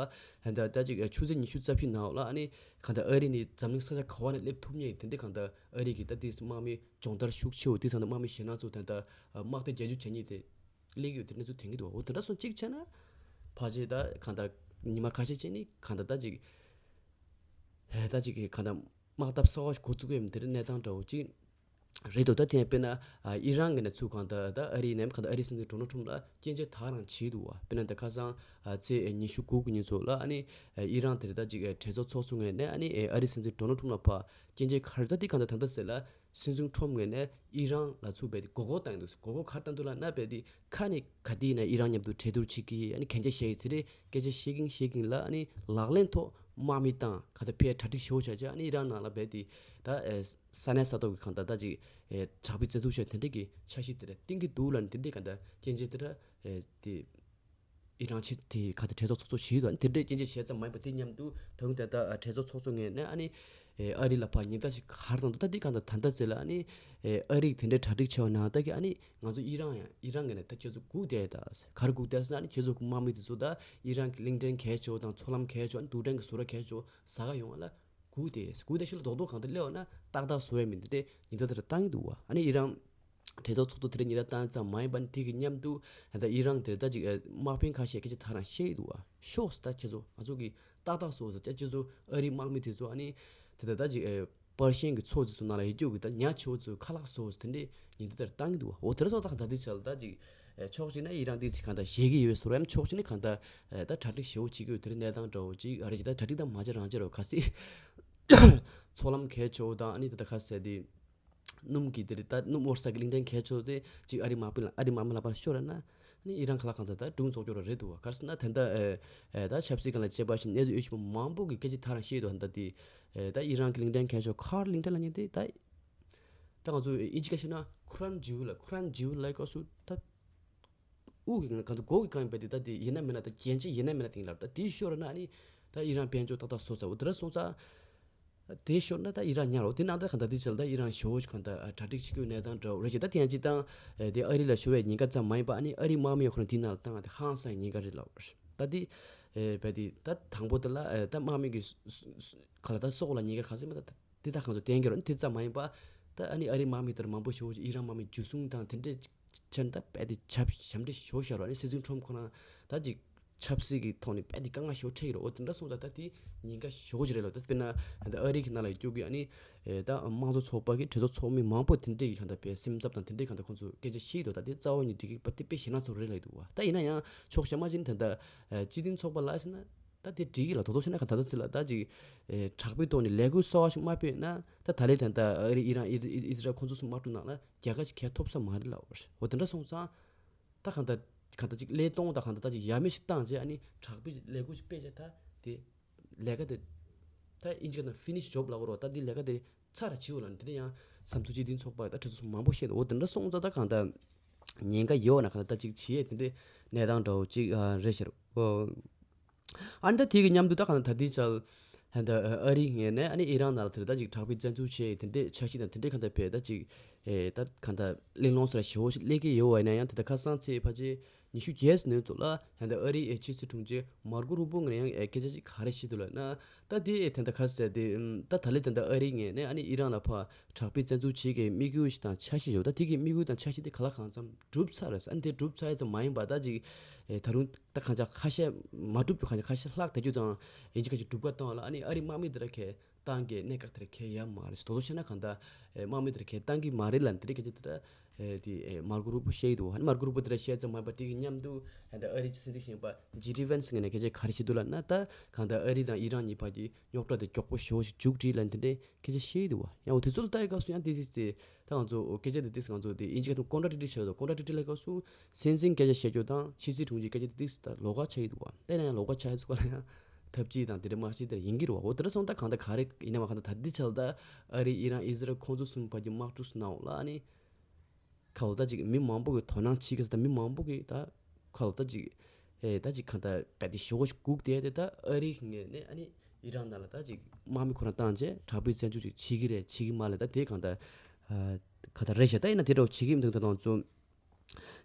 ད་ལྟ་ཅིག་ཆུ་ཚོད་ཉི་ཤུ་རྩ་བཞི་ནང་ལ་ཨ་ནི་གང་ལྟར་ཨ་རི་ནས་འཛམ་གླིང་ས་ཆ་ག་བ་ནས་སླེབས་ཐུབ་མཁན་དེ་འདྲའི་གང་ལྟར་ཨ་རི་གི་ད་དེ་དམག་མི་སྦྱོང་བརྡར་ཤུགས་ཆེ་བོ་དེ་ཚང་ད་དམག་མི་ཞེད་སྣང་ཚོ་ད་ལྟ་དམག་དོན་རྒྱབ་སྐྱོར་བྱེད་མཁན་དེ་སླེབས་ཡོད་དེ་གནས་ཚུལ་ཐོན་གྱི་འདུག་འོ་དེ་འདྲ་སོང་གཅིག་བྱས་ན་ཕལ་ཆེར་ད་གང་ལྟར་ཉི་མ་ཁ་ཤས་བྱས་ནས་གང་ལྟར་ད་ཅིག་ད་ཅིག་གང་ལྟར་དམག་འཐབ་གསར་བ་ཞིག་འགོ་བཙུགས་ཡོད་དེ་འདྲའི་གནས་སྟངས་འདྲ་བོ་ཅིག་རེད་འདུག་ད་དེ་ཡང་དཔེར་ན་ཨི་རན་གྱི་ནས་ཚུར་གང་ལྟར་ད་ཨ་རིའི་ནས་གང་ལྟར་ཨ་རིའི་སྲིད་འཛིན་ཌོ་ནལ་ཊམ་ལ་སྐྱོན་བརྗོད་དག་རང་བྱས་འདུག་བ། དཔེར་ན་ད་ཁ་སང་ཚེས་ཉི་ཤུ་དགུ་གི་ཉིན་ཚོ་ལ་ཨ་ནི་ཨི་རན་དེར་ད་ཅིག་གྲོས་ཚོགས་ཚོགས་ཚུགས་ངས་ནས་ཨ་ནི་ཨ་རིའི་སྲིད་འཛིན་ཌོ་ནལ་ཊམ་ལ་ཕར་སྐྱོན་བརྗོད་ག་རེ་ད་དེ་གང་ལྟར་ད་ལྟ་ཟེར་ལ་སྲིད་འཛིན་ཊམ་ངས་ནས་ཨི་རན་ལ་ཚུར་རྦད་དེ་མགོ་སྐོར་བཏང་འདུག་མགོ་སྐོར་ག་རེ་བཏང་འདུག་ལབ་ན་རྦད་དེ་ཁ་ནས་ག་དེ་ཡིན་ན་ཨི་རན་མཉམ་དུ་གྲོས་བསྡུར་བྱེད་ཀྱི་ཨ་ནི་གན་རྒྱ་བཞེས་ཀྱི་དེ་རེད། སྐད་ཆ་བཤད་ཀྱིན་བཤད་ཀྱིན་ལ་ཨ་ནི་ལག་ལེན་ཐོག་ དམག་མི་བཏང་གང་ལྟར་ཕར་གྲ་སྒྲིག་ཞེ་པོ་བྱས་བྱས། ཨ་ནི་ཨི་རན་ནང་ལ་རྦད་དེ་ད་ས་གནས་ས་ཐོག་གི་གང་ལྟར་ད་ཅིག་དྲག་པོའི་བཙན་འཛུལ་བྱས་དེ་འདྲས་ཀྱི་འཆར་གཞི་དེ་འདྲ་བཏིང་གི་འདུག་ལབ་ནས་དེ་འདྲས་གང་ལྟར་སྐྱོན་བརྗོད་དེ་འདྲ་དེ། ཨི་རན་ཕྱི་དེ་ག་དེ་གྲོས་ཚོགས་ཚོགས་ཚོགས་བྱེད་ཡོད་དོ། ཨ་ནི་དེ་འདྲའི་སྐྱོན་བརྗོད་བྱས་ཙམ་མ་ཡིན་པ་དེ་མཉམ་དུ་ད་རུང་དེ་ལྟ་གྲོས་ཚོགས་ཚོགས་ཚོགས་ངེས་ནས་ཨ་ནི་ཨ་རི་ལ་ཕར་ཉེན་བརྡ་ཞིག་ག་རེ་བཏང་འདུག་ད་འདི་གང་ལྟར་ད་ལྟ་ཚེ་ལ་ཨ་ནི་ཨ་རི་དེ་འདྲའི་གྲ་སྒྲིག་བྱས་པ་ན་ད་གི་ཨ་ནི་ང་ཚོ་ཨི་རན་ཡང་ཨི་རན་ངེས་ནས་ད་ཁྱེད་ཚོ་སྒུག་བསྡད་ད་ག་རེ་སྒུག་བསྡད་ཟེར་ན། ཨ་ནི་ཁྱེད་ཚོ་གི་དམག་མི་དེ་ཚོ་ད་ཨི་རན་གི་གླིང་ཕྲན་གལ་ཆེ་བོ་དང་མཚོ་ལམ་གལ་ཆེ་བོ། ཨ་ནི་རྡུལ་ཕྲན་གི་བཟོ་གྲྭ་གལ་ཆེ་བོ་ཟ་ག་ཡོང་བ་ལ། སྒུག་བསྡད་སྒུག་བསྡད་ཤུལ་ལ་རྡོག་རྡོག་གང་དུ་སླེབས་པ་ན་ཏག་ཏག་བཟོ་ཡ་མི་འདུག་སྟེ་ཉེན་བརྡ་དེ་འདྲ་བཏང་གི་འདུག་བ། ཨ་ནི་ཨི་རན་གྲོས་ཚོགས་ཚོགས་འདུ་དེ་རིང་ཉེན་བརྡ་བཏང་ཙམ་མ་ཡིན་པ་ནི་དེ་གི་མཉམ་དུ་ད་ལྟ་ཨི་རན་དེ་ད་ཅིག་དམག་དཔོན་ཁ་ཤས་སྐད་ཆ་ཐག་རང་བཤད་ཀྱི་འདུག་བ། ཤོག་ཟེར་ད་ཁྱེད་ཚོ་ང་ཚོ་གི་ཏག་ཏག་བཟོ་ཟེར། ད་ཁྱེད་ཚོ་ཨ་རིའི་དམག་མི་དེ་ཚོ་ཨ་ནི་དེ་ད་ད་ཅིག་པར་ཤན་གྱི་མཚོ་དེ་ཚོ་ནང་ལ་ཡོད་རྒྱུ་གི་ད་ཉ་ཆེ་བོ་ཚོ་ཁ་ལག་བཟོ་ཟེར་དེ་འདྲའི་ཉེན་བརྡ་དེ་འདྲ་བཏང་གི་འདུག་བ། འོ་དེ་འདྲ་སོང་ཙང་ད་ལྟའི་ཆ་ལ་ད་ཅིག་ཕྱོགས་གཅིག་ན་ཨི་རན་དེ་ཚོ་གང་ལྟར་ཞེད་ཀྱི་ཡོད་པའི་བཟོ་འདྲ། ཡང་ཕྱོགས་གཅིག་ནས་གང་ལྟར་ད་གྲ་སྒྲིག་ཞེ་པོ་བྱེད་ཀྱི་ཡོད། དེ་རིང་གནས་སྟངས་འདྲ་བོ་ཅིག་ཨ་རེ་ཅིག་ད་གྲ་སྒྲིག་དང་མ་བྱེད་རང་བྱེད་རོགས་ག་སྲིད། མཚོ་ལམ་གལ་ཆེ་བོ་དང་ཨ་ནི་ད་ལྟ་ཁ་ཟེར་དེ། སྣུམ་གྱི་དེ་རེད། ད་སྣུམ་འོར་ས་གི་གླིང་ཕྲན་གལ་ཆེ་བོ་དེ་ཅིག་ཨ་རི་དམག་དཔོན་ལ་ཨ་རི་དམག་མི་ལག་པར་ཤོར་ན། ཨ་ནི་ཨི་རན་ཁ་ལག་གང་ལྟར་ད་སྒྲུང་རྫོགས་ཀྱི་རེད་འདུག་བ། ག་རེ་ཟེར་ན་ད་ལྟ་ཨེ་ཨེ་ད་ཆབ་སྲིད་སྒང་ལ་དཔྱད་པ་ཞིག་གནས་ཚུལ་ཡོད་ཞིག་མང་པོ་གི་སྐད་ཆ་ཐག་རང་བཤད་འདུག་ད་ལྟ་དེ་ཨེ་ད་ཨི་རན་གི་གླིང་ཕྲན་གལ་ཆེ་བོ་ཁར་གླིང་ཕྲན་ལབ་མཁན་དེ་ད་ད་ང་ཚོ་ཨིན་ཇི་སྐད་བཤད་ན་ཁུ་རན་ཇིའུ་ལ་ཁུ་རན་ཇིའུ་ལབ་སྐབས་སུ་ད། དབུགས་ཀྱི་གང་དུ་མགོ་གི་གང་ཡིན་པ་དེ་ད་དེ་ཡིན་ན་མིན་ན་ད་རྒྱན་ཆ་ཡིན་ན་མིན་ན་དེ་ཡིན་ལབ། ད་དེའི་ཤོར་ན་ཨ་ནི་ད་ཨི་རན་དཔལ་འབྱོར་ཏག་ཏག་བཟོ་ཚར་བ་དེ་འདྲ་སོང་ཙང་། དེ་ཤོར་ན་ད་ཨི་རན་ཉར་རོ། དེ་ནང་ད་གང་ལྟར་དེ་ཚོ་ལ་ད་ཨི་རན་ཞེ་པོ་ཅིག་གང་ལྟར་གྲ་སྒྲིག་བྱེད་དགོས་གནས་སྟངས་འདྲ་བོ་རེད་ཅེས། ད་དེ་ཡང་ཅིག་ད་དེ་ཨ་རི་ལ་ཤོར་བའི་ཉེན་ཁ་ཙམ་མ་ཡིན་པ་ཨ་ནི་ཨ་རིའི་དམག་མི་ཡང་ཁོ་རང་དེའི་ནང་ལ་བཏང་བ་དེ་ཧང་སང་ཉེན་ཁ་རེད་ལབ་པ་རེད། ད་དེ་བས་དེ་ད་དང་པོ་དེ་ལ་ད་དམག་མི་གི་ག་ལ་ད་སྲོག་ལ་ཉེན་ཁ་ག་ཚོད་མེད་ད། དེ་དག་གང་ཚོ་བསྟན་གྱི་རོགས། དེ་ཙམ་མ་ཡིན་པ། ད་ཨ་ནི་ཨ་རིའི་དམག་མི་ལྟར་མང་པོ་ཞེ་པོ་ཅིག་ཨི་རན་དམག་མི་འཇུ་བཟུང་དང་དེ་འདྲས་ཆེན་ད་རྦད་དེ་ཆབ་ཞབས་འདྲེན་ཞེ་པོ་བཞག་རོགས། ཨ་ནི་སྲིད་འཛིན་ཁྲོམ་ཁོ་རང་ད་ཅིག་ཆབ་སྲིད་ཀྱི་ཐོག་ནས་རྦད་དེ་དཀའ་ངལ་ཞེ་པོ་འཕྲད་ཀྱི་རོགས། འོ་དེ་འདྲ་སོང་ཙང་ད་དེ་ཉེན་ཁ་ཞེ་པོ་ཅིག་རེད་ལོ། ད་དཔེར་ན་ད་ཨ་རི་གི་ནང་ལ་ཡོད་རྒྱུ་གི་ཨ་ནི་ད་དམངས་གཙོ་ཚོགས་པ་གི་གྲོས་ཚོགས་ཚོགས་མི་མང་པོ་དེ་འདྲས་ཀྱི་གང་ལྟར་བས་སེམས་འཚབ་དང་དེ་འདྲས་གང་ལྟར་ཁོང་ཚོ་སྐད་ཆ་བཤད་ཀྱི་འདུག་ད་དེ་རྩ་བ་ཉིད་འགྲིག་གི་པ་དེ་དཔེ་ཞེད་སྣང་ཚོ་རེད་ལབ་ཀྱི་འདུག་བ། ད་ཡིན་ན་ཡང་ཕྱོགས་གཞན་མ་ཅིག་ནས་ད་ལྟ་སྤྱི་མཐུན་ཚོགས་པ་ལ་ཕྱིན་ན། ད་དེ་འགྲིག་གི་ལ་དོ་དོ་བྱས་ན་ག་ད་ལྟ་ཚེ་ལ་ད་ཅིག་ཨེ་དྲག་པོའི་ཐོག་ནས་ལས་འགུལ་གསར་བ་ཞིག་མ་སྤེལ་ན། ད་ད་ལན་ད་ལྟ་ཨ་རི་ཨི་རན་ཨི་ཨི་ཟི་རལ་ཁོང་ཚོ་གསུམ་དམག་འཁྲུག་ནང་ལ་རྒྱལ་ཁ་ཅིག་ཁྱེར་ཐུབ་ས་མ་རེད་ལབ་པ་རེད། འོ་དེ་འདྲ་སོང་ཙང་། ད་གང་ལྟར་གང་ལྟར་ཅིག་ཀླད་སྟོང་དང་གང་ལྟར་ད་ཅིག་ཡ་མེད་ཞིག་བཏང་རྗེས་ཨ་ནི་དྲག་པོའི་ལས་འགུལ་ཞིག་སྤེལ་རྗེས་ད་དེ་ལས་ཀ་དེ་ད་ཨིན་ཇི་སྐད་ནང་ཕི་ནིཤ་ཇོབ་ལབ་ཀྱི་རེད། ད་དེ་ལས་ཀ་དེ་ཚར་ར་བྱེད་འོ་ལབ་ནས་དེ་འདྲ་ཡང་བསམ་ཚུལ་གཅིག་མཐུན་ཚོགས་པ་ད་གྲོས་ཚོགས་མང་པོ་བཤད་འདུག་འོ་དེ་འདྲ་སོང་ཙང་ད་གང་ལྟར་ཉེན་ཁ་ཡོད་ན་གང་ལྟར་ད་ཅིག་བྱེད་ཡས་དེ་འདྲའི་གནས་སྟངས་འདྲ་བོ་ཅིག་ཨ་རེད་ཤག་འོ། ཨ་ནི་ད་དེ་གི་མཉམ་དུ་ད་གང་ལྟར་ད་ལྟའི་ཆར་ད་ལྟ་ཨ་རིའི་ངོས་ནས་ཨ་ནི་ཨི་རན་ནང་ལ་དེ་ད་ཅིག་དྲག་པོའི་བཙན་འཛུལ་བྱས་དེ་འདྲའི་འཆར་གཞི་དང་དེ་འདྲའི་གང་ལྟར་བས་ད་ཅིག་ཨེ་ད་གང་ལྟར་གླེང་སློང་ཟེར་ཞེ་པོ་ཞིག་སླེབས་ཀྱི་ཡོད་པ་ཡིན་ན་ཡང་། དེ་ད་ཁ་སང་ཚེས་ཕལ་ཆེར་ཉི་ཤུ་བརྒྱད་ནང་དུ་ལ་ད་ལྟ་ཨ་རིའི་ཨེ་ཕྱི་སྲིད་དྲུང་ཆེ་མར་ཀོ་རུ་པོ་ངོས་ནས་ཡང་ཨེ་སྐད་ཆ་ཅིག་ག་རེ་བཤད་འདུག་ལབ་ན། ད་དེ་ཨེ་ད་ལྟ་ཁ་ཟེར་དེ་ད་ད་ལས་ད་ལྟ་ཨ་རིའི་ངོས་ནས་ཨ་ནི་ཨི་རན་ལ་ཕར་དྲག་པོའི་བཙན་འཛུལ་བྱེད་ཀྱི་དམིགས་ཡུལ་ཞིག་དང་འཆར་གཞི་ཞིག་ཡོད། ད་དེ་གི་དམིགས་ཡུལ་དང་འཆར་གཞི་དེ་གང་ལ་གང་འཚམ་གྲུབ་ཚར་རེད། ཨ་ནི་དེ་གྲུབ་ཚར་ཡས་ཙམ་མ་ཡིན་པ་ད་ཅིག་ཨེ་ད་རུང་ད་གང་ཅག་ཁ་ཤས་མ་གྲུབ་རྒྱུ་གང་ཅག་ཁ་ཤས་ལྷག་བསྡད་རྒྱུ་དང་། ཡིན་གཅིག་ཁ་ཅིག་གྲུབ་ཁ་བཏང་བ་ལ་ཨ་ནི་ཨ་རིའི་དམག་མི་དེ་ར་ཁས་བཏང་གི་གནད་འགག་དེ་ར་ཁས་ཡ་མ་རེད། དོ་དོ་བྱས་ན་གང་ལྟར་ཨེ་དམག་མི་དེ་ར་ཁས་བཏང་གི་མ་རེད་ལབ་ནས་དེ་རིང་སྐད་ཆ་དེ་ར་ཨེ་དེ་ཨེ་མར་ཀོ་རུ་པོ་བཤད་ཀྱི་འདུག་ཨ་ནི་མར་ཀོ་རུ་པོ་དེ་ར་བཤད་ཙམ་མ་ཡིན་པ་དེ་གི་མཉམ་དུ་ཨེ་ད་ཨ་རིའི་སྲིད་འཛིན་གཞོན་པ་ཇེ་ཌི་ཝན་སི་ངོས་ནས་སྐད་ཆ་ག་རེ་བཤད་འདུག་ལབ་ན། ད་གང་ལྟར་ཨ་རི་དང་ཨི་རན་གཉིས་བར་གྱི་རྙོག་དྲ་དེ་མགྱོགས་པོ་ཞེ་པོ་ཞིག་མཇུག་སྒྲིལ་ལབ་ནས་དེ་འདྲའི་སྐད་ཆ་བཤད་ཀྱི་འདུག་བ། ཡང་འོ་དེ་ཚོ་ལ་ལྟ་ཡི་སྐབས་སུ་ཡང་དེ་དེ་དེ་ད་ང་ཚོ་སྐད་ཆ་དེ་དེ་ང་ཚོ་དེ་ཨིན་ཇི་སྐད་དུ་ཀོན་ཊ་ཌི་ཀ་ཊི་ཊི་ཟེར་དོ། ཀོན་ཊ་ཌི་ཀ་ཊི་ཊི་ལབ་སྐབས་སུ་སེམས་ཅན་སྐད་ཆ་བཤད་རྒྱུ་དང་ཕྱི་སྲིད་དྲུང་ཆེའི་སྐད་ཆ་དེ་དེ་ད་ལོགས་ཀ་ཆགས་ཀྱི་འདུག་བ། དེ་ན་ཡང་ལོགས་ཀ་ཆགས་ཡ་ཚོ་ལ་ཡང་ཐབས་ཇུས་དང་དེ་འདྲ་དམག་ཤེད་དེ་ཡིན་གྱི་རེད་བ། འོ་དེ་འདྲ་སོང་ད་གང་ལྟར་ག་རེ་ཡིན་ན་མ་གང་ལྟར་ད་ལྟའི་ཆར་ད་ཨ་རི་ཨི་རན་ཨི་ཟི་རལ་ཁོང་ཚོ་གསུམ་བར་གྱི་དམག་འཁྲུག་སུ་ནང་ལ་ཨ་ནི། ཁ་ལོ་ད་ཅིག་མི་མང་པོ་གི་དོ་སྣང་བྱེད་ཀྱི་ས། ད་མི་མང་པོ་གི་ད་ཁ་ལོ་ད་ཅིག་ཨེ་ད་ཅིག་གང་ལྟར་རྦད་དེ་ཞེ་པོ་ཞིག་སྒུག་བསྡད་དེ། ད་ཨ་རིའི་ངོས་ནས་ཨ་ནི་ཨི་རན་ནང་ལ་ད་ཅིག་དམག་མི་ཁོ་རང་བཏང་བྱས་དྲག་པོའི་བཙན་འཛུལ་ཅིག་བྱེད་ཀྱི་རེད་བྱེད་ཀྱི་མ་རེད། ད་དེ་གང་ལྟར་ཨ་གང་ལྟར་རེད་ཤག་ད་ཡིན་ན་དེ་འདྲ་བོ་བྱེད་ཀྱི་མི་འདུག་ད་དང་ཚོ་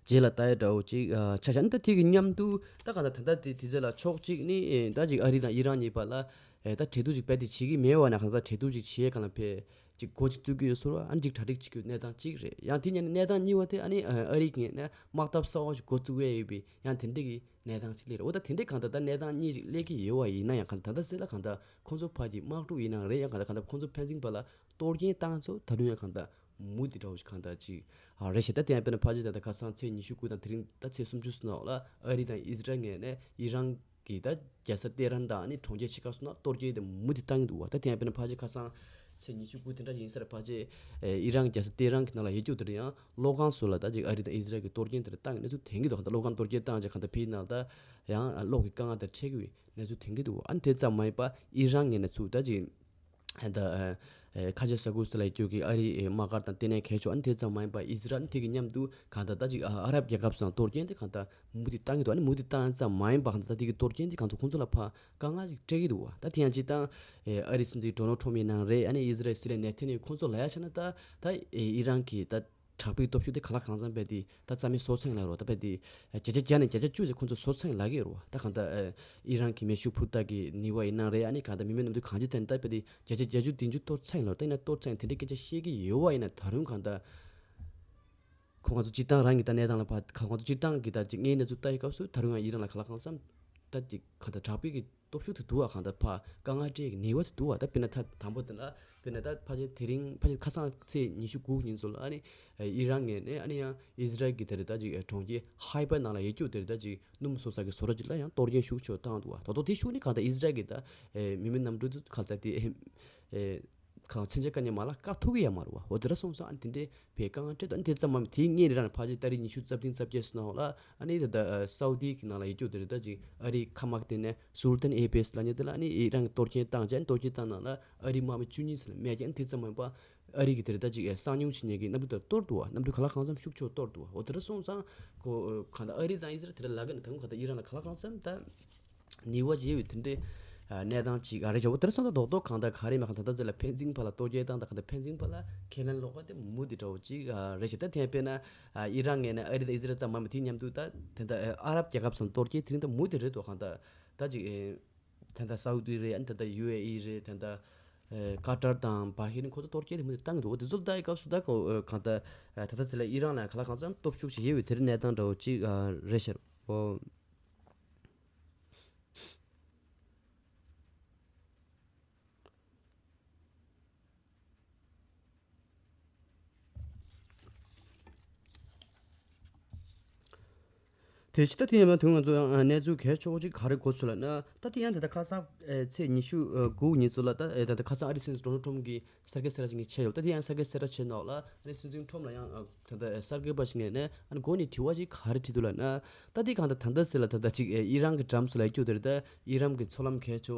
རྗེས་ལ་ད་ཡ་འདྲ་བོ་ཅིག་ཨ་ཆ་བཞག་ནི། ད་དེ་གི་མཉམ་དུ་ད་གང་ལྟར་ད་ལྟ་དེ་དེ་ཚོ་ལ་ཕྱོགས་གཅིག་ནི་ཨེ་ད་ཅིག་ཨ་རི་དང་ཨི་རན་གཉིས་བར་ལ་ཨེ་ད་གྲོས་བསྡུར་ཅིག་རྦད་དེ་བྱེད་ཀྱི་མེད་པ་ན་གང་ལྟར་གྲོས་བསྡུར་ཅིག་བྱེད་ག་ལ་ཕེ། ཅིག་སྒོ་ཅིག་བཙུགས་ཀྱི་ཡོད་ཟེར་བ། ཨ་ནི་ཅིག་གྲ་སྒྲིག་བྱེད་ཀྱི་ཡོད་གནས་སྟངས་གཅིག་རེད། ཡང་དེ་ཉིད་ནས་གནས་སྟངས་གཉིས་པ་དེ་ཨ་ནི་ཨ་རིའི་ངོས་ནས་དམག་འཐབ་གསར་བ་ཞིག་འགོ་བཙུགས་ཡས་ཡོད་པའི་ཡང་དེ་འདྲ་གི་གནས་སྟངས་གཅིག་སླེབས་རེད། འོ་ད་དེ་འདྲ་གང་ལྟར་ད་གནས་སྟངས་གཉིས་ཅིག་སླེབས་ཀྱི་ཡོད་པ་ཡིན་ན་ཡང་གང་ལྟར་ད་ལྟ་ཟེར་ལ་གང་ལྟར་ཁོང་ཚོ་ཕར་གྱི་དམག་འཁྲུག་ཡིན་ནའང་རེད། ཡང་གང་ལྟར་གང་ལྟར་ཁོང་ཚོ་ཕན་ཚུན་བར་ལ་གཏོར་སྐྱོན་བཏང་ཚོ་ད་དུང་ཡང་གང་ལྟར་མུ་མཐུད་འདྲ་བོ་ཞིག་གང་ལྟར་ཅིག་ཨ་རེད་ཤག་ད་དེ་ཡང་དཔེར་ན་ཕལ་ཆེར་ད་ལྟ་ཁ་སང་ཚེས་ཉི་ཤུ་དགུ་དང་དེ་རིང་ད་ཚེས་སུམ་ཅུ་སོང་ཙང་ལ་ཨ་རི་དང་ཨི་ཟི་རལ་ངོས་ནས་ཨི་རན་གྱི་ད་རྒྱལ་ས་ཏེ་རན་དང་ཨ་ནི་གྲོང་ཁྱེར་ཕྱེད་ཀ་སོང་ན་གཏོར་སྐྱོན་དེ་མུ་མཐུད་བཏང་གི་འདུག་བ། ད་དེ་ཡང་དཔེར་ན་ཕལ་ཆེར་ཁ་སང་ ཚེས་ཉི་ཤུ་དགུ་དེ་འདྲ་ཞིག་ཡིན་ས་རེད། ཕལ་ཆེར་ཨེ་ཨི་རན་རྒྱལ་ས་ཏེ་རན་གྱི་ནང་ལ་ཡོད་རྒྱུ་དེ་རེད། ཡང་གློག་ཁང་སོགས་ལ་ད་ཅིག་ཨ་རི་དང་ཨི་ཟི་རལ་གྱི་གཏོར་སྐྱོན་དེ་འདྲ་བཏང་གི་གནས་ཚུལ་ཐོན་གྱི་འདུག་ད་གློག་ཁང་གཏོར་སྐྱོན་བཏང་རྗེས་གང་ལྟར་ཕྱིའི་ནང་ད་ཡང་གློག་གི་དཀའ་ངལ་དེ་འཕྲད་ཀྱི་ཡོད་གནས་ཚུལ་ཐོན་གྱི་འདུག་ཨ་ནི་དེ་ཙམ་མ་ཡིན་པ་ཨི་རན་ངོས་ནས་ཚུར་ད་ཅིག་ད་ཨ་ཨ་ཁ་ཆེ་ས་ཁུལ་སོགས་ལ་ཡོད་རྒྱུ་གི་ཨ་རིའི་དམག་སྒར་དང་ལྟེ་གནས་གལ་ཆེ་ཨ་ནི་དེ་ཙམ་མ་ཡིན་པ་ཨི་ཟི་རལ་དེ་གི་མཉམ་དུ་གང་ལྟར་ད་ཅིག་ཨ་ཨ་རབ་རྒྱལ་ཁབ་ཚོ་གཏོར་སྐྱོན་དེ་གང་ལྟར་མུ་མཐུད་བཏང་གི་འདུག་ཨ་ནི་མུ་མཐུད་བཏང་ཙམ་མ་ཡིན་པ་གང་ལྟར་ད་དེ་གི་གཏོར་སྐྱོན་དེ་གང་ལྟར་ཁོང་ཚོ་ལ་ཕར་དཀའ་ངལ་ཅིག་སྤྲད་ཀྱི་འདུག་བ། ད་དེ་ཡང་སྤྱིར་བཏང་ཨེ་ཨ་རི་སྲིད་འཛིན་ཌོ་ནལ་ཊམ་ཡིན་ནའང་རེད། ཨ་ནི་ཨི་ཟི་རལ་སྲིད་བློན་ནེ་ཐན་ཡ་ཧུ་ཁོང་ཚོ་ལ་ཡ་ཆ་ན་ད་ད་ཨེ་ཨི་རན་གྱི་ད་དྲག་པོའི་སྟོབས་ཤུགས་དེ་གང་ལ་གང་འཚམ་རྦད་དེ་ད་རྩ་མེད་བཟོ་ཚར་ཡིན་ལབ་རོ། ད་རྦད་དེ་ཨེ་བརྒྱ་ཆ་བརྒྱ་ནས་བརྒྱ་ཆ་བཅུ་ཙམ་ཁོང་ཚོ་བཟོ་ཚར་ཡིན་ལབ་ཀྱི་ཡོད་རོ། ད་གང་ལྟར་ཨེ་ཨི་རན་གྱི་མེ་ཤུགས་འཕུར་མདའ་གི་ནུས་པ་ཡིན་ནའང་རེད། ཨ་ནི་གང་ལྟར་མི་མེད་གནམ་གྲུ་གང་ཅི་ཐོན་ད་རྦད་དེ་བརྒྱ་ཆ་བརྒྱད་ཅུ་བདུན་ཅུ་གཏོར་ཚར་ཡིན་ལབ་རོ། ད་ཡིན་ན་གཏོར་ཚར་ཡིན་དེ་འདྲའི་སྐད་ཆ་བཤད་ཀྱི་ཡོད་བ་ཡིན་ན་ད་རུང་གང་ལྟར། ཁོང་ཚོ་སྤྱིར་བཏང་རང་གི་ད་གནས་སྟངས་ལ་ཕར་ཁོང་ཚོ་སྤྱིར་བཏང་གི་ད་ཅིག་དངོས་གནས་ཚུལ་ལྟ་ཡི་སྐབས་སུ་ད་རུང་ཡང་ཨི་རན་ལ་གང་ལ་གང་འཚམ་ད་ཅིག་གང་ལྟར་དྲག་པོའི་གི་སྟོབས་ཤུགས་དེ་འདུག་བ། གང་ལྟར་ཕར་དཀའ་ངལ་སྤྲད་ཀྱི་ནུས་པ་དེ་འདུག་བ། ད་དཔེར་ན་ད་དང་པོ་དེ་ལ་དཔེར་ན་ད་ཕལ་ཆེར་དེ་རིང་ཕལ་ཆེར་ཁ་སང་ཚེས་ཉི་ཤུ་དགུ་ཉིན་ཚོ་ལ་ཨ་ནི་ཨི་རན་ངོས་ནས་ཨ་ནི་ཡང་ཨི་ཟི་རལ་གྱི་དེ་རེད་ད་ཅིག་གྲོང་ཁྱེར་ཧའི་པ་ནང་ལ་ཡོད་རྒྱུ་དེ་རེད་ད་ཅིག་སྣུམ་བཟོ་ས་གི་བཟོ་གྲྭ་ཅིག་ལ་ཡང་གཏོར་སྐྱོན་ཤུགས་ཆེ་བཏང་འདུག་བ། ད་དོ་དེ་ཤུགས་ནི་གང་ལྟར་ཨི་ཟི་རལ་གྱི་ད་མི་མེད་གནམ་གྲུ་དེ་གང་ལྟར་དེ། ཨེ། གང་མཚོན་ཆ་དཀའ་ངལ་མ་ལ་བཀག་ཐུབ་ཀྱི་ཡོད་མ་རེད་བ། འོ་དེ་འདྲ་སོང་ཙང་ཨ་ནི་དེ་འདྲའི་བའི་དཀའ་ངལ་འཕྲད་དོ། ཨ་ནི་དེ་ཙམ་མ་མིན་དེའི་སྔོན་རང་ཕལ་ཆེར་ཏ་རིག་ཉི་ཤུ་རྩ་བདུན་རྩ་བརྒྱད་ཙམ་ནང་ལ་ཨ་ནི་ད་ལྟ་སའུ་ཏི་གི་ནང་ལ་ཡོད་རྒྱུ་དེ་རེད་ད་ཅིག་ཨ་རིའི་མཁའ་དམག་དེ་ནས་སུལ་ཏན་ཨེ་བེ་སི་ལབ་མཁན་དེ་ལ་ཨ་ནི་ཨི་རན་གྱི་གཏོར་སྐྱོན་བཏང་བྱས། ཨ་ནི་གཏོར་སྐྱོན་བཏང་ནང་ལ་ཨ་རིའི་དམག་མི་བཅུ་གཉིས་ཙམ་ལ་རྨས་བརྒྱབ། ཨ་ནི་དེ་ཙམ་མ་ཡིན་པ་ཨ་རི་གི་དེ་རེད་ད་ཅིག་གསང་མྱུལ་བྱེད་མཁན་གྱི་གནམ་གྲུ་དེ་གཏོར་འདུག་བ། གནམ་གྲུ་གང་ལ་གང་འཚམ་ཤུགས་ཆེ་གཏོར་འདུག་བ། འོ་དེ་འདྲ་སོང་ཙང་ཁོ་གང་ལྟར་ཨ་རི་དང་ཨི་ཟི་རལ་དེ་འདྲ་ལབ་མཁན་ནི་ད་གང་ལྟར་ཨི་རན་ལ་གང་ལ་གང་འཚམ་ད། ནུས་པ་ཅིག་ཡོད་པའི་དེ་འདྲའི་ཨ་གནས་སྟངས་ཅིག་ཨ་རེད་ཤག་འོ་དེར་སོང་ཙང་རྡོག་རྡོག་གང་ལྟར་ག་རེ་མེད་གང་ལྟར་ད་ལྟ་ལ་ཕན་ཚུན་བར་ལ་གཏོར་སྐྱོན་བཏང་དང་གང་ལྟར་ཕན་ཚུན་བར་ལ་ཁས་ལེན་ལོག་པ་དེ་མུ་མཐུད་འདྲ་བོ་ཅིག་ཨ་རེད་ཤག་ད་དེ་ཡང་དཔེར་ན་ཨ་ཨི་རན་ངོས་ནས་ཨ་རི་དང་ཨི་ཟི་རལ་ཙམ་མ་མིན་དེ་མཉམ་དུ་ད་དེ་འདྲ་ཨ་ཨ་རབ་རྒྱལ་ཁབ་ཚོ་གཏོར་སྐྱོན་དེ་རིང་ད་མུ་མཐུད་རེད་འདུག་གང་ལྟར་ད་ཅིག་ཨེ་ད་ལྟ་སའུ་ཏི་རེད། ཨ་ནི་ད་ལྟ་ཡུ་ཨེ་ཨི་རེད། ད་ལྟ་ཨེ་ཀ་ཏར་དང་བྷ་ཧེ་རིན་ཁོ་ཚོ་གཏོར་སྐྱོན་དེ་མུ་མཐུད་བཏང་གི་འདུག་འོ་དེ་ཚོ་ལ་ལྟ་ཡི་སྐབས་སུ་ད་ཁོ་ཨེ་གང་ལྟར་ཨ་ད་ལྟ་ཚེ་ལ་ཨི་རན་ལ་གང་ལ་གང་འཚམ་སྟོབས་ཤུགས་ཅིག་ཡོད་པའི་དེ་འདྲའི་གནས་སྟངས་འདྲ་བོ་ཅིག་ཨ་རེད་ཤག་འོ། དེ་ཕྱི་ད་དེ་ཡིན་ན་དུང་ང་ཚོ་ཡང་གནས་ཚུལ་གལ་ཆེ་བོ་ཅིག་ག་རེ་གོ་ཚུལ་ལ་ན་ད་དེ་ཡང་ད་ལྟ་ཁ་སང་ཨེ་ཚེས་ཉི་ཤུ་དགུ་ཉིན་ཚོ་ལ་ད་ཨེ་ད་ལྟ་ཁ་སང་ཨ་རི་སྲིད་འཛིན་ཌོ་ནལ་ཊམ་གྱི་གསར་འགོད་གསལ་བསྒྲགས་ཅིག་ངས་བྱས་ཡོད། ད་དེ་ཡང་གསར་འགོད་གསལ་བསྒྲགས་བྱས་ནོག་ལ་ཨ་ནི་སྲིད་འཛིན་ཊམ་ལ་ཡང་ཨ་ད་ལྟ་གསར་འགོད་པ་ཞིག་ངས་ནས་ཨ་ནི་འགོ་ནས་དྲི་བ་ཅིག་ག་རེ་དྲིས་འདུག་ལབ་ན། ད་དེ་གང་ལྟར་ད་ལྟ་ཟེར་ལ་ད་ལྟ་ཅིག་ཨེ་ཨི་རན་གྱི་འགྲམ་སུ་ལ་སྐྱོད་དེ་རེད། ད་ཨི་རན་གྱི་མཚོ་ལམ་གལ་ཆེ་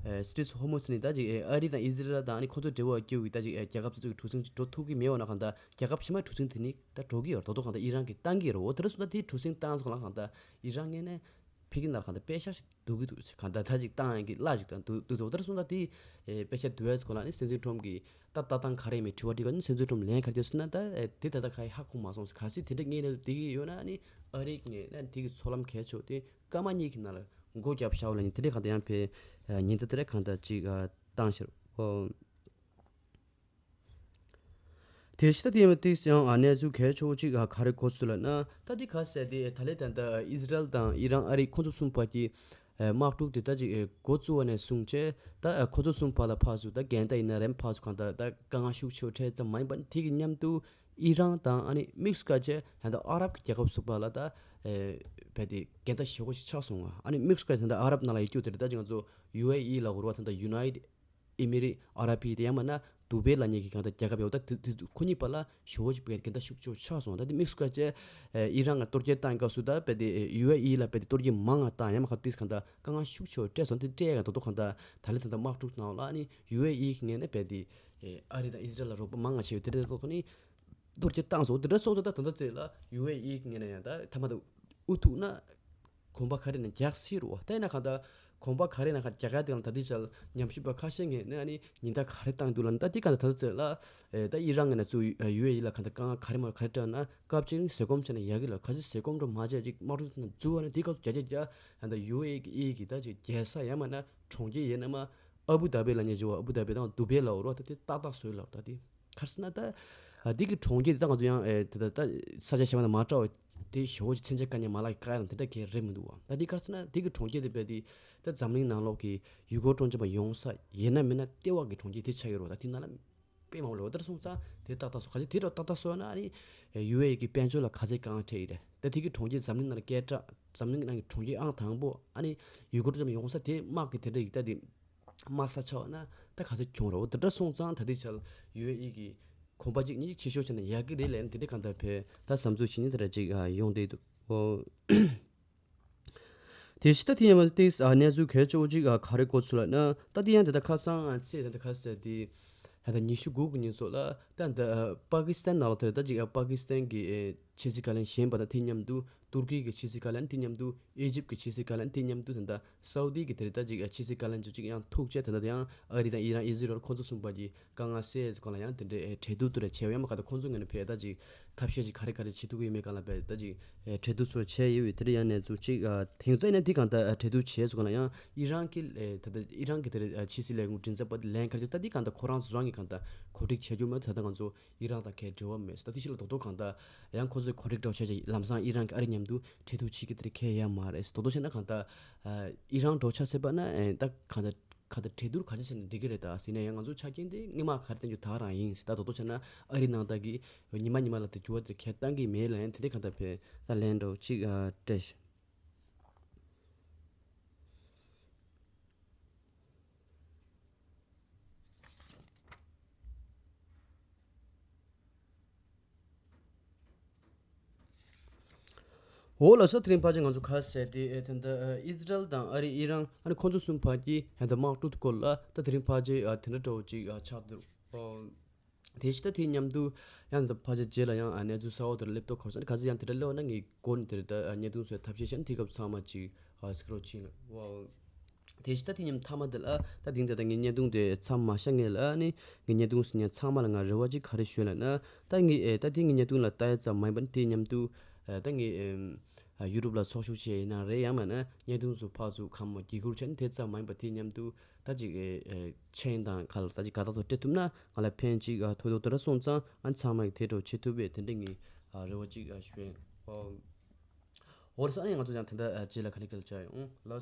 ཨེ་སི་ཊེ་ཊི་ཨོཕ་ཧོར་མུཛ་ནི་ད་ཅིག་ཨེ་ཨ་རི་དང་ཨི་ཟི་རལ་དང་ཨ་ནི་ཁོ་ཚོ་འབྲེལ་བ་སྐྱོད་ཀྱི་ད་ཅིག་ཨེ་རྒྱལ་ཁབ་དེ་ཚོ་གི་གྲུ་གཟིངས་ཅིག་འགྲོ་ཐུབ་ཀྱི་མེད་པ་ན་གང་ལྟར་རྒྱལ་ཁབ་ཕྱི་མའི་གྲུ་གཟིངས་དེ་ནི་ད་འགྲོ་གི་ཡོད་རེད། ད་དོ་གང་ལྟར་ཨི་རན་གྱིས་བཏང་གི་ཡོད་རེད། འོ་དེ་འདྲ་སོང་ད་དེ་གྲུ་གཟིངས་བཏང་ཚོ་གང་ལ་གང་ལྟར་ཨི་རན་ངོས་ནས་ཕ་གི་ནང་ལ་གང་ལྟར་པེ་ཤ་ཞིག་བསྡུ་གི་འདུག་གང་ལྟར་ད་ཅིག་བཏང་ཡག་གི་གླ་ཞིག་དང་བསྡུ་བསྡུ་འདུག་འོ་དེར་སོང་ཙང་དེ་ཨེ་པེ་ཤ་བསྡུ་ཡག་སྐོར་ལ་ནི་སྲིད་འཛིན་ཊམ་གྱིས་ད་ལྟ་སྟངས་ག་རེ་ཡིན་མིན་དྲི་བ་དྲིས་སྐབས་ནི་སྲིད་འཛིན་ཊམ་ལན་ག་རེ་བརྒྱབ་ཟེར་ན། ད་ཨེ་དེ་ད་ལྟ་ག་ཡེ་ཧ་གོ་མ་སོང་ཟེར། གལ་སྲིད་དེ་འདྲ་ངེས་ནས་བསྡད་ཀྱི་ཡོད་ན་ནི་ཨ་རི་ནས་ནི་དེ་གི་མཚོ་ལམ་གལ་ཆེ་དེ་སྐར་མ་གཉིས་ཀྱི་ནང་ལ་སྒོ་བརྒྱབ་བཞག་ལབ་ནི་དེ་འདྲ་གང་ལྟར་ཡང་ཕེ་ཉིན་ད་དེ་འདྲ་གང་ལྟར་ཅིག་བཏང་ཤར་ཨོ། དེ་ཕྱི་ད་དེ་ཡང་ཏིག་ཡང་གནས་ཚུལ་གལ་ཆེ་བོ་ཅིག་ག་རེ་གོ་སོང་ལབ་ན། ད་དེ་ག་ཟེར་དེ་ད་ལེ་ད་ད་ཨི་ཟི་རལ་དང་ཨི་རན་ཨ་རི་ཁོ་ཚོ་གསུམ་བར་གྱི་དམག་འཁྲུག་དེ་ད་ཅིག་འགོ་བཙུགས་པ་ནས་བཟུང་བྱས་ད་ཁོ་ཚོ་གསུམ་བར་ལ་ཕར་ཚུར་ད་འགལ་ཟླ་ཡིན་ན་རེད། ཕར་ཚུར་གང་ལྟར་དཀའ་ངལ་ཤུགས་ཆེ་བོ་འཕྲད་ཙམ་མ་ཡིན་པ་དེ་གི་མཉམ་དུ་ཨི་རན་དང་ཨ་ནི་དམིགས་སུ་བཀར་བྱས་ད་ལྟ་ཨ་རབ་ཀྱི་རྒྱལ་ཁབ་གསུམ་བར་ལ་ད་བས་དེ་འགལ་ཟླ་ཞེ་པོ་ཞིག་ཆགས་སོང་བ། ཨ་ནི་དམིགས་སུ་བཀར་བྱས་ད་ལྟ་ཨ་རབ་ནང་ལ་ཡོད་རྒྱུ་དེ་རེད། ད་ཅིག་ང་ཚོ་ཡུ་ཨེ་ཨི་ལ་གོ་ར་ད་ལྟ་ཡུ་ནའི་ཊི་ཨི་མི་རི་ཨ་ར་པི་དེ་ཡང་མིན་ན་དུ་བེ་ལབ་མཁན་གྱི་གང་ལྟར་རྒྱལ་ཁབ་ཡོད། ད་དེ་དེ་ཁོ་གཉིས་བར་ལ་ཞེ་པོ་ཅིག་བས་འགལ་ཟླ་ཤུགས་ཆེ་བོ་ཆགས་སོང་། ད་དེ་དམིགས་སུ་བཀར་བྱས་ཨི་རན་ལ་གཏོར་སྐྱོན་བཏང་སྐབས་སུ་ད་བས་དེ་ཡུ་ཨེ་ཨི་ལ་བས་དེ་གཏོར་སྐྱོན་མང་ང་བཏང་ཡང་མ་ག་དུས་གང་ལྟར་དཀའ་ངལ་ཤུགས་ཆེ་བོ་འཕྲད་སོང་། དེ་འཕྲད་ཡ་ག་ད་དོ་གང་ལྟར་ད་ལེ་ད་ལྟ་དམག་འཁྲུག་ནང་ལ་ཨ་ནི་ཡུ་ཨེ་ཨི་གི་ངོས་ནས་བས་དེ་ཨ་རི་དང་ཨི་ཟི་རལ་ལ་རོགས་པ་མང་ང་བྱས་ཡོད། དེ་འདྲ་ད་དོ་ནི་གཏོར་སྐྱོན་བཏང་སོང་། དེ་འདྲ་སོང་ཙང་ད་ད་ལྟ་ཚེ་ལ་ཡུ་ཨེ་ཨི་གི་ངོས་ནས་ཡང་ད་ཐ་མ་ད་ཨུ་ཐུག་ན་གོམ་པ་ག་རེ་ནས་རྒྱག་སྲིད་རོ། ད་ཡིན་ན་གང་ལྟར་གོམ་པ་ག་རེ་ནས་ག་རྒྱག་ག་དེ་ལ་ད་དེ་ཆ་ལ་ཉམས་ཞིབ་པ་ཁ་ཤས་ངོས་ནས་ཨ་ནི་ཉེན་བརྡ་ག་རེ་བཏང་འདུག་ལབ་ན། ད་དེ་གང་ལྟར་ད་ལྟ་ཚེ་ལ་ཨེ་ད་ཨི་རན་ངོས་ནས་ཚུར་ཡུ་ཨེ་ཨི་ལ་གང་ལྟར་དཀའ་ངལ་ག་རེ་མ་ག་རེ་སྤྲད་ན་སྐབས་གཅིག་ནི་ཟས་སྐོམ་བྱས་ན་ཡག་གི་ལ། གལ་སྲིད་ཟས་སྐོམ་འགྲོ་མ་བྱས་ཅིག་དམག་འཁྲུག་ནང་འཛུལ་བ་ན་དེ་སྐབས་སུ་བརྒྱ་ཆ་བརྒྱ་ད་ལྟ་ཡུ་ཨེ་ཨི་གི་ད་ཅིག་རྒྱལ་ས་ཡང་མིན་ན་གྲོང་ཁྱེར་ཡིན་ན་མ་ཨ་བུ་དྷ་བི་ལབ་མཁན་ཅིག་ཡོད། ཨ་བུ་དྷ་བི་དང་དུ་བེ་ལབ་རོ། ད་དེ་ཏག་ཏག་བཟོས་ལབ་ད་དེ། ག་རེ་ཟེར་ན་ད་ཨ་འདི་གི་གྲོང་ཁྱེར་དེ་ད་ང་ཚོ་ཡང་ཨེ་དེ་ད་ད་ས་ཆ་གཞན་པ་དང་མ་འདྲ་བ་དེ་ཞེ་པོ་ཅིག་མཚོན་ཆ་དཀའ་ངལ་མ་ལག་གི་དཀའ་ངལ་དང་དེ་འདྲ་གང་རེད་མི་འདུག་བ། ད་འདི་ག་རེ་ཟེར་ན་འདི་གི་གྲོང་ཁྱེར་དེ་བས་དེ་ད་འཛམ་གླིང་ནང་ལོགས་ཀྱི་ཡུལ་སྐོར་སྤྲོ་འཆམ་པ་ཡོང་ས་ཡིན་ན་མིན་ན་ལྟེ་བ་གི་གྲོང་ཁྱེར་དེ་ཆགས་ཡོད་རེད་བ། ད་དེ་ནང་ལ་དཔེ་མང་པོ་ལོ་ལྟར་སོང་ཙང་དེ་ཏག་ཏག་སོང་། ག་ཚོད་དེ་འདྲ་ཏག་ཏག་སོང་ན་ཨ་ནི་ཡུ་ཨེ་ཨི་གི་དཔལ་འབྱོར་ལ་ག་ཚད་དཀའ་ངལ་འཕྲད་ཡོད་རེད། ད་དེ་གི་གྲོང་ཁྱེར་འཛམ་གླིང་ནང་ལ་སྐད་གྲགས་འཛམ་གླིང་ནང་གི་གྲོང་ཁྱེར་ཨང་དང་པོ་ཨ་ནི་ཡུལ་སྐོར་སྤྲོ་འཆམ་ཡོང་ས་དེ་དམག་གི་དེ་འདྲ་ཡིག་ད་དེ། དམག་ས་ཆགས་པ་ན་ད་ག་ཚོད་གྱོང་རེད། འོ་དེ་འདྲ་སོང་ཙང་ད་ལྟའི་ཆར་ཡུ་ཨེ་ཨི་གི་གོམ་པ་གཅིག་གཉིས་ཆེ་ཤོས་བྱས་ན་ཡག་གི་རེད་ལབ་ནས་དེ་འདྲ་གང་ལྟར་བས་ད་བསམ་ཚུལ་ཞིག་ནི་དེ་འདྲ་ཅིག་ཨ་ཡོང་བསྡད་འདུག་འོ། དེ་ཕྱི་ད་དེ་ཡང་ཏིས་ཨ་གནས་ཚུལ་གལ་ཆེ་བོ་ཅིག་ཨ་ག་རེ་གོ་ཚུལ་ལབ་ན། ད་དེ་ཡང་དེ་ད་ཁ་སང་ཨ་ཚེས་ད་ད་ཁ་ས་དེ་ད་ད་ཉི་ཤུ་དགུ་གི་ཉིན་ཚོ་ལ་ད་ད་ཨ་པ་ཀི་སི་ཐན་ནང་ལ་དེ་ད་ཅིག་ཨ་པ་ཀི་སི་ཐན་གི་ཨེ་ཕྱི་སྲིད་བཀའ་བློན་གཞན་པ་དང་དེ་མཉམ་དུ་ཏུར་ཀི་གི་ཕྱི་སྲིད་བཀའ་བློན་དེ་མཉམ་དུ་ཨི་ཇིབ་གི་ཕྱི་སྲིད་བཀའ་བློན་དེ་མཉམ་དུ་ད་ད་སའུ་དི་གི་དེ་ད་ཅིག་ཨ་ཕྱི་སྲིད་བཀའ་བློན་ཚོ་ཅིག་ཡང་ཐུག་བྱས་ད་ད་ཡང་ཨ་རི་དང་ཨི་རན་ཨི་ཟི་རལ་ཁོང་ཚོ་གསུམ་པ་གི་དཀའ་ངལ་སེལ་སྐོར་ལ་ཡང་དེ་འདྲའི་ཨེ་གྲོས་བསྡུར་དུ་རེ་བྱས་པ་ཡང་མ་ག་ད་ཁོང་ཚོ་ངོས་ནས་ཕེ་ད་ཅིག་ཐབས་ཤེས་ཅིག་ག་རེ་ག་རེ་བྱེད་ཐུབ་ཀྱི་ཡོད་མེད་གང་ལ་ཕེ་ད་ཅིག་ཨེ་གྲོས་བསྡུར་སོགས་བྱས་ཡོད་པའི་དེ་འདྲ་ཡང་གནས་ཚུལ་ཅིག་ཨ་དེང་སང་ཡིན་ན་དེ་གང་ལྟར་ཨ་གྲོས་བསྡུར་བྱས་སོང་ག་ལ་ཡང་ཨི་རན་གྱི་ཨེ་ད་ལྟ་ཨི་རན་གྱི་དེ་རེད་ཨ་ཕྱི་སྲིད་ལས་ཁུངས་མགྲིན་ཚབ་པ་ལན་ག་རེ་ད་དེ་གང་ལྟར་ཁོ་རང་ཚོ་རང་གི་གང་ལྟར་གོ་སྒྲིག་བྱས་རྒྱུ་མ་ད་ལྟ་ང་ཚོ་ཨི་རན་དང་གའི་འབྲེལ་བ་མེད་ད་དེ་ཕྱི་ལ་རྡོག་རྡོག་གང་ལྟར་ཡང་ཁོ་ཚོས་གོ་སྒྲིག་འགྲོ་བྱས་ལམ་སང་ཨི་རན་གྱི་ཨ་རི་མཉམ་དུ་གྲོས་བསྡུར་བྱེད་ཀྱི་དེ་རེད་གལ་ཡ་མ་རེད་རྡོག་རྡོག་བྱས་ན་གང་ལྟར་ཨི་རན་འགྲོ་ཆ་ཟེར་པ་ན་ཨེ་ད་གང་ལྟར། ག་ད་གྲོས་བསྡུར་ག་ཅི་བྱས་ན་འགྲིག་གི་རེད་ད་ཟེར་ནས་ཡང་ང་ཚོ་ཆ་རྐྱེན་དེ་སྔོན་མ་ག་རེ་བསྟན་རྒྱུ་ད་རང་ཡིན་ཟེར་ད་དོ་དོ་བྱས་ན་ཨ་རི་ནང་ད་གི་ཉི་མ་ཉི་མ་ལ་དེ་འགྱུར་བ་དེ་ཁྱེད་བཏང་གི་མེད་ལ་ཡང་དེ་འདྲ་ག་ད་བས་ད་ལན་འགྲོ་གཅིག་སྤྲད། འོ་ལགས་སོ། དེ་རིང་ཕལ་ཆེར་ང་ཚོ་ཁ་གསལ་ཏེ་ཨེ་ད་ལྟ་ཨི་ཛི་རལ་དང་ཨ་རི་ཨི་རན་ཨ་ནི་ཁོང་ཚོ་གསུམ་བར་གྱི་ད་ལྟ་དམག་འཁྲུག་སྐོར་ལ་ད་དེ་རིང་ཕལ་ཆེར་ཨ་དེ་འདྲ་འདྲ་བོ་ཅིག་ཨ་ཆགས་འདུག་ཨོ། དེ་ཕྱི་ད་དེ་མཉམ་དུ་ཡང་ད་ཕལ་ཆེར་རྗེས་ལ་ཡང་ཨ་གནས་ཚུལ་གསར་བ་དེར་སླེབས་ཐོག་གོ་ས་ནི་ག་ཚོད་ཡང་དེ་འདྲ་སླེབས་པ་ན་ངས་འགོ་ནས་དེ་རེད་ད་གནས་སྟངས་ཚོའི་ཐབས་ཤེས་བྱས་ནས་དེ་སྐབས་ཚང་མ་ཅིག་ཨ་གཟིགས་རོགས་བྱེད་ལ་ཨོ། དེ་ཕྱི་ད་དེ་མཉམ་མཐའ་མ་དེ་ལ་ད་དེང་དེ་ད་ངའི་བརྙན་ཐུང་དེ་མཚམས་མ་བཞག་ངེས་ལ་ནི་ངའི་བརྙན་ཐུང་ཟིན་ཉན་ཚང་མ་ལ་ང་རེ་བ་ཅིག་ག་རེ་ཞུ་ལབ་ན། ད་ངའི་ཨེ་ད་དེ་ངའི་བརྙན་ཐུང་ལ་ལྟ་ཡ་ཙམ་མ་ཡིན་པ་ནི་དེ་མཉམ་དུ་ཨེ་ད་ངའི་ཨེམ་ཨ་ཡུ་ཊུབ་ལ་ཚོགས་ཞུགས་བྱས་ཡིན་ན་རེད་ཡང་མིན་ན་བརྙན་ཐུང་ཚོ་ཕར་ཚུར་གང་མ་བརྒྱུད་བསྐུར་བྱས་ནས་དེ་ཙམ་མ་ཡིན་པ་དེ་མཉམ་དུ་ད་ཅིག་ཨེ་ཨེ་མཆན་དང་ག་ལ་ད་ཅིག་དགའ་རྟགས་ཚོ་སྤྲད་ཐུབ་ན་ང་ལ་ཕན་ཅིག་ཨ་ཐོགས་ཐོགས་དེ་འདྲ་སོང་ཙང་ཨ་ཚང་མ་གི་དེ་འདྲ་བྱེད་ཐུབ་པས་དེ་འདྲ་ངའི་ཨ་རེ་བ་ཅིག་ཨ་ཞུ་ཡིན། ཨོ་འོ་རེད་སོང་ཨ་ནི་ང་ཚོ་ཡང་དེ་འདྲ་ཨ་རྗེས་ལ་ག་ནས་སྐད་ཆ་ཡོང་ལགས་སོ།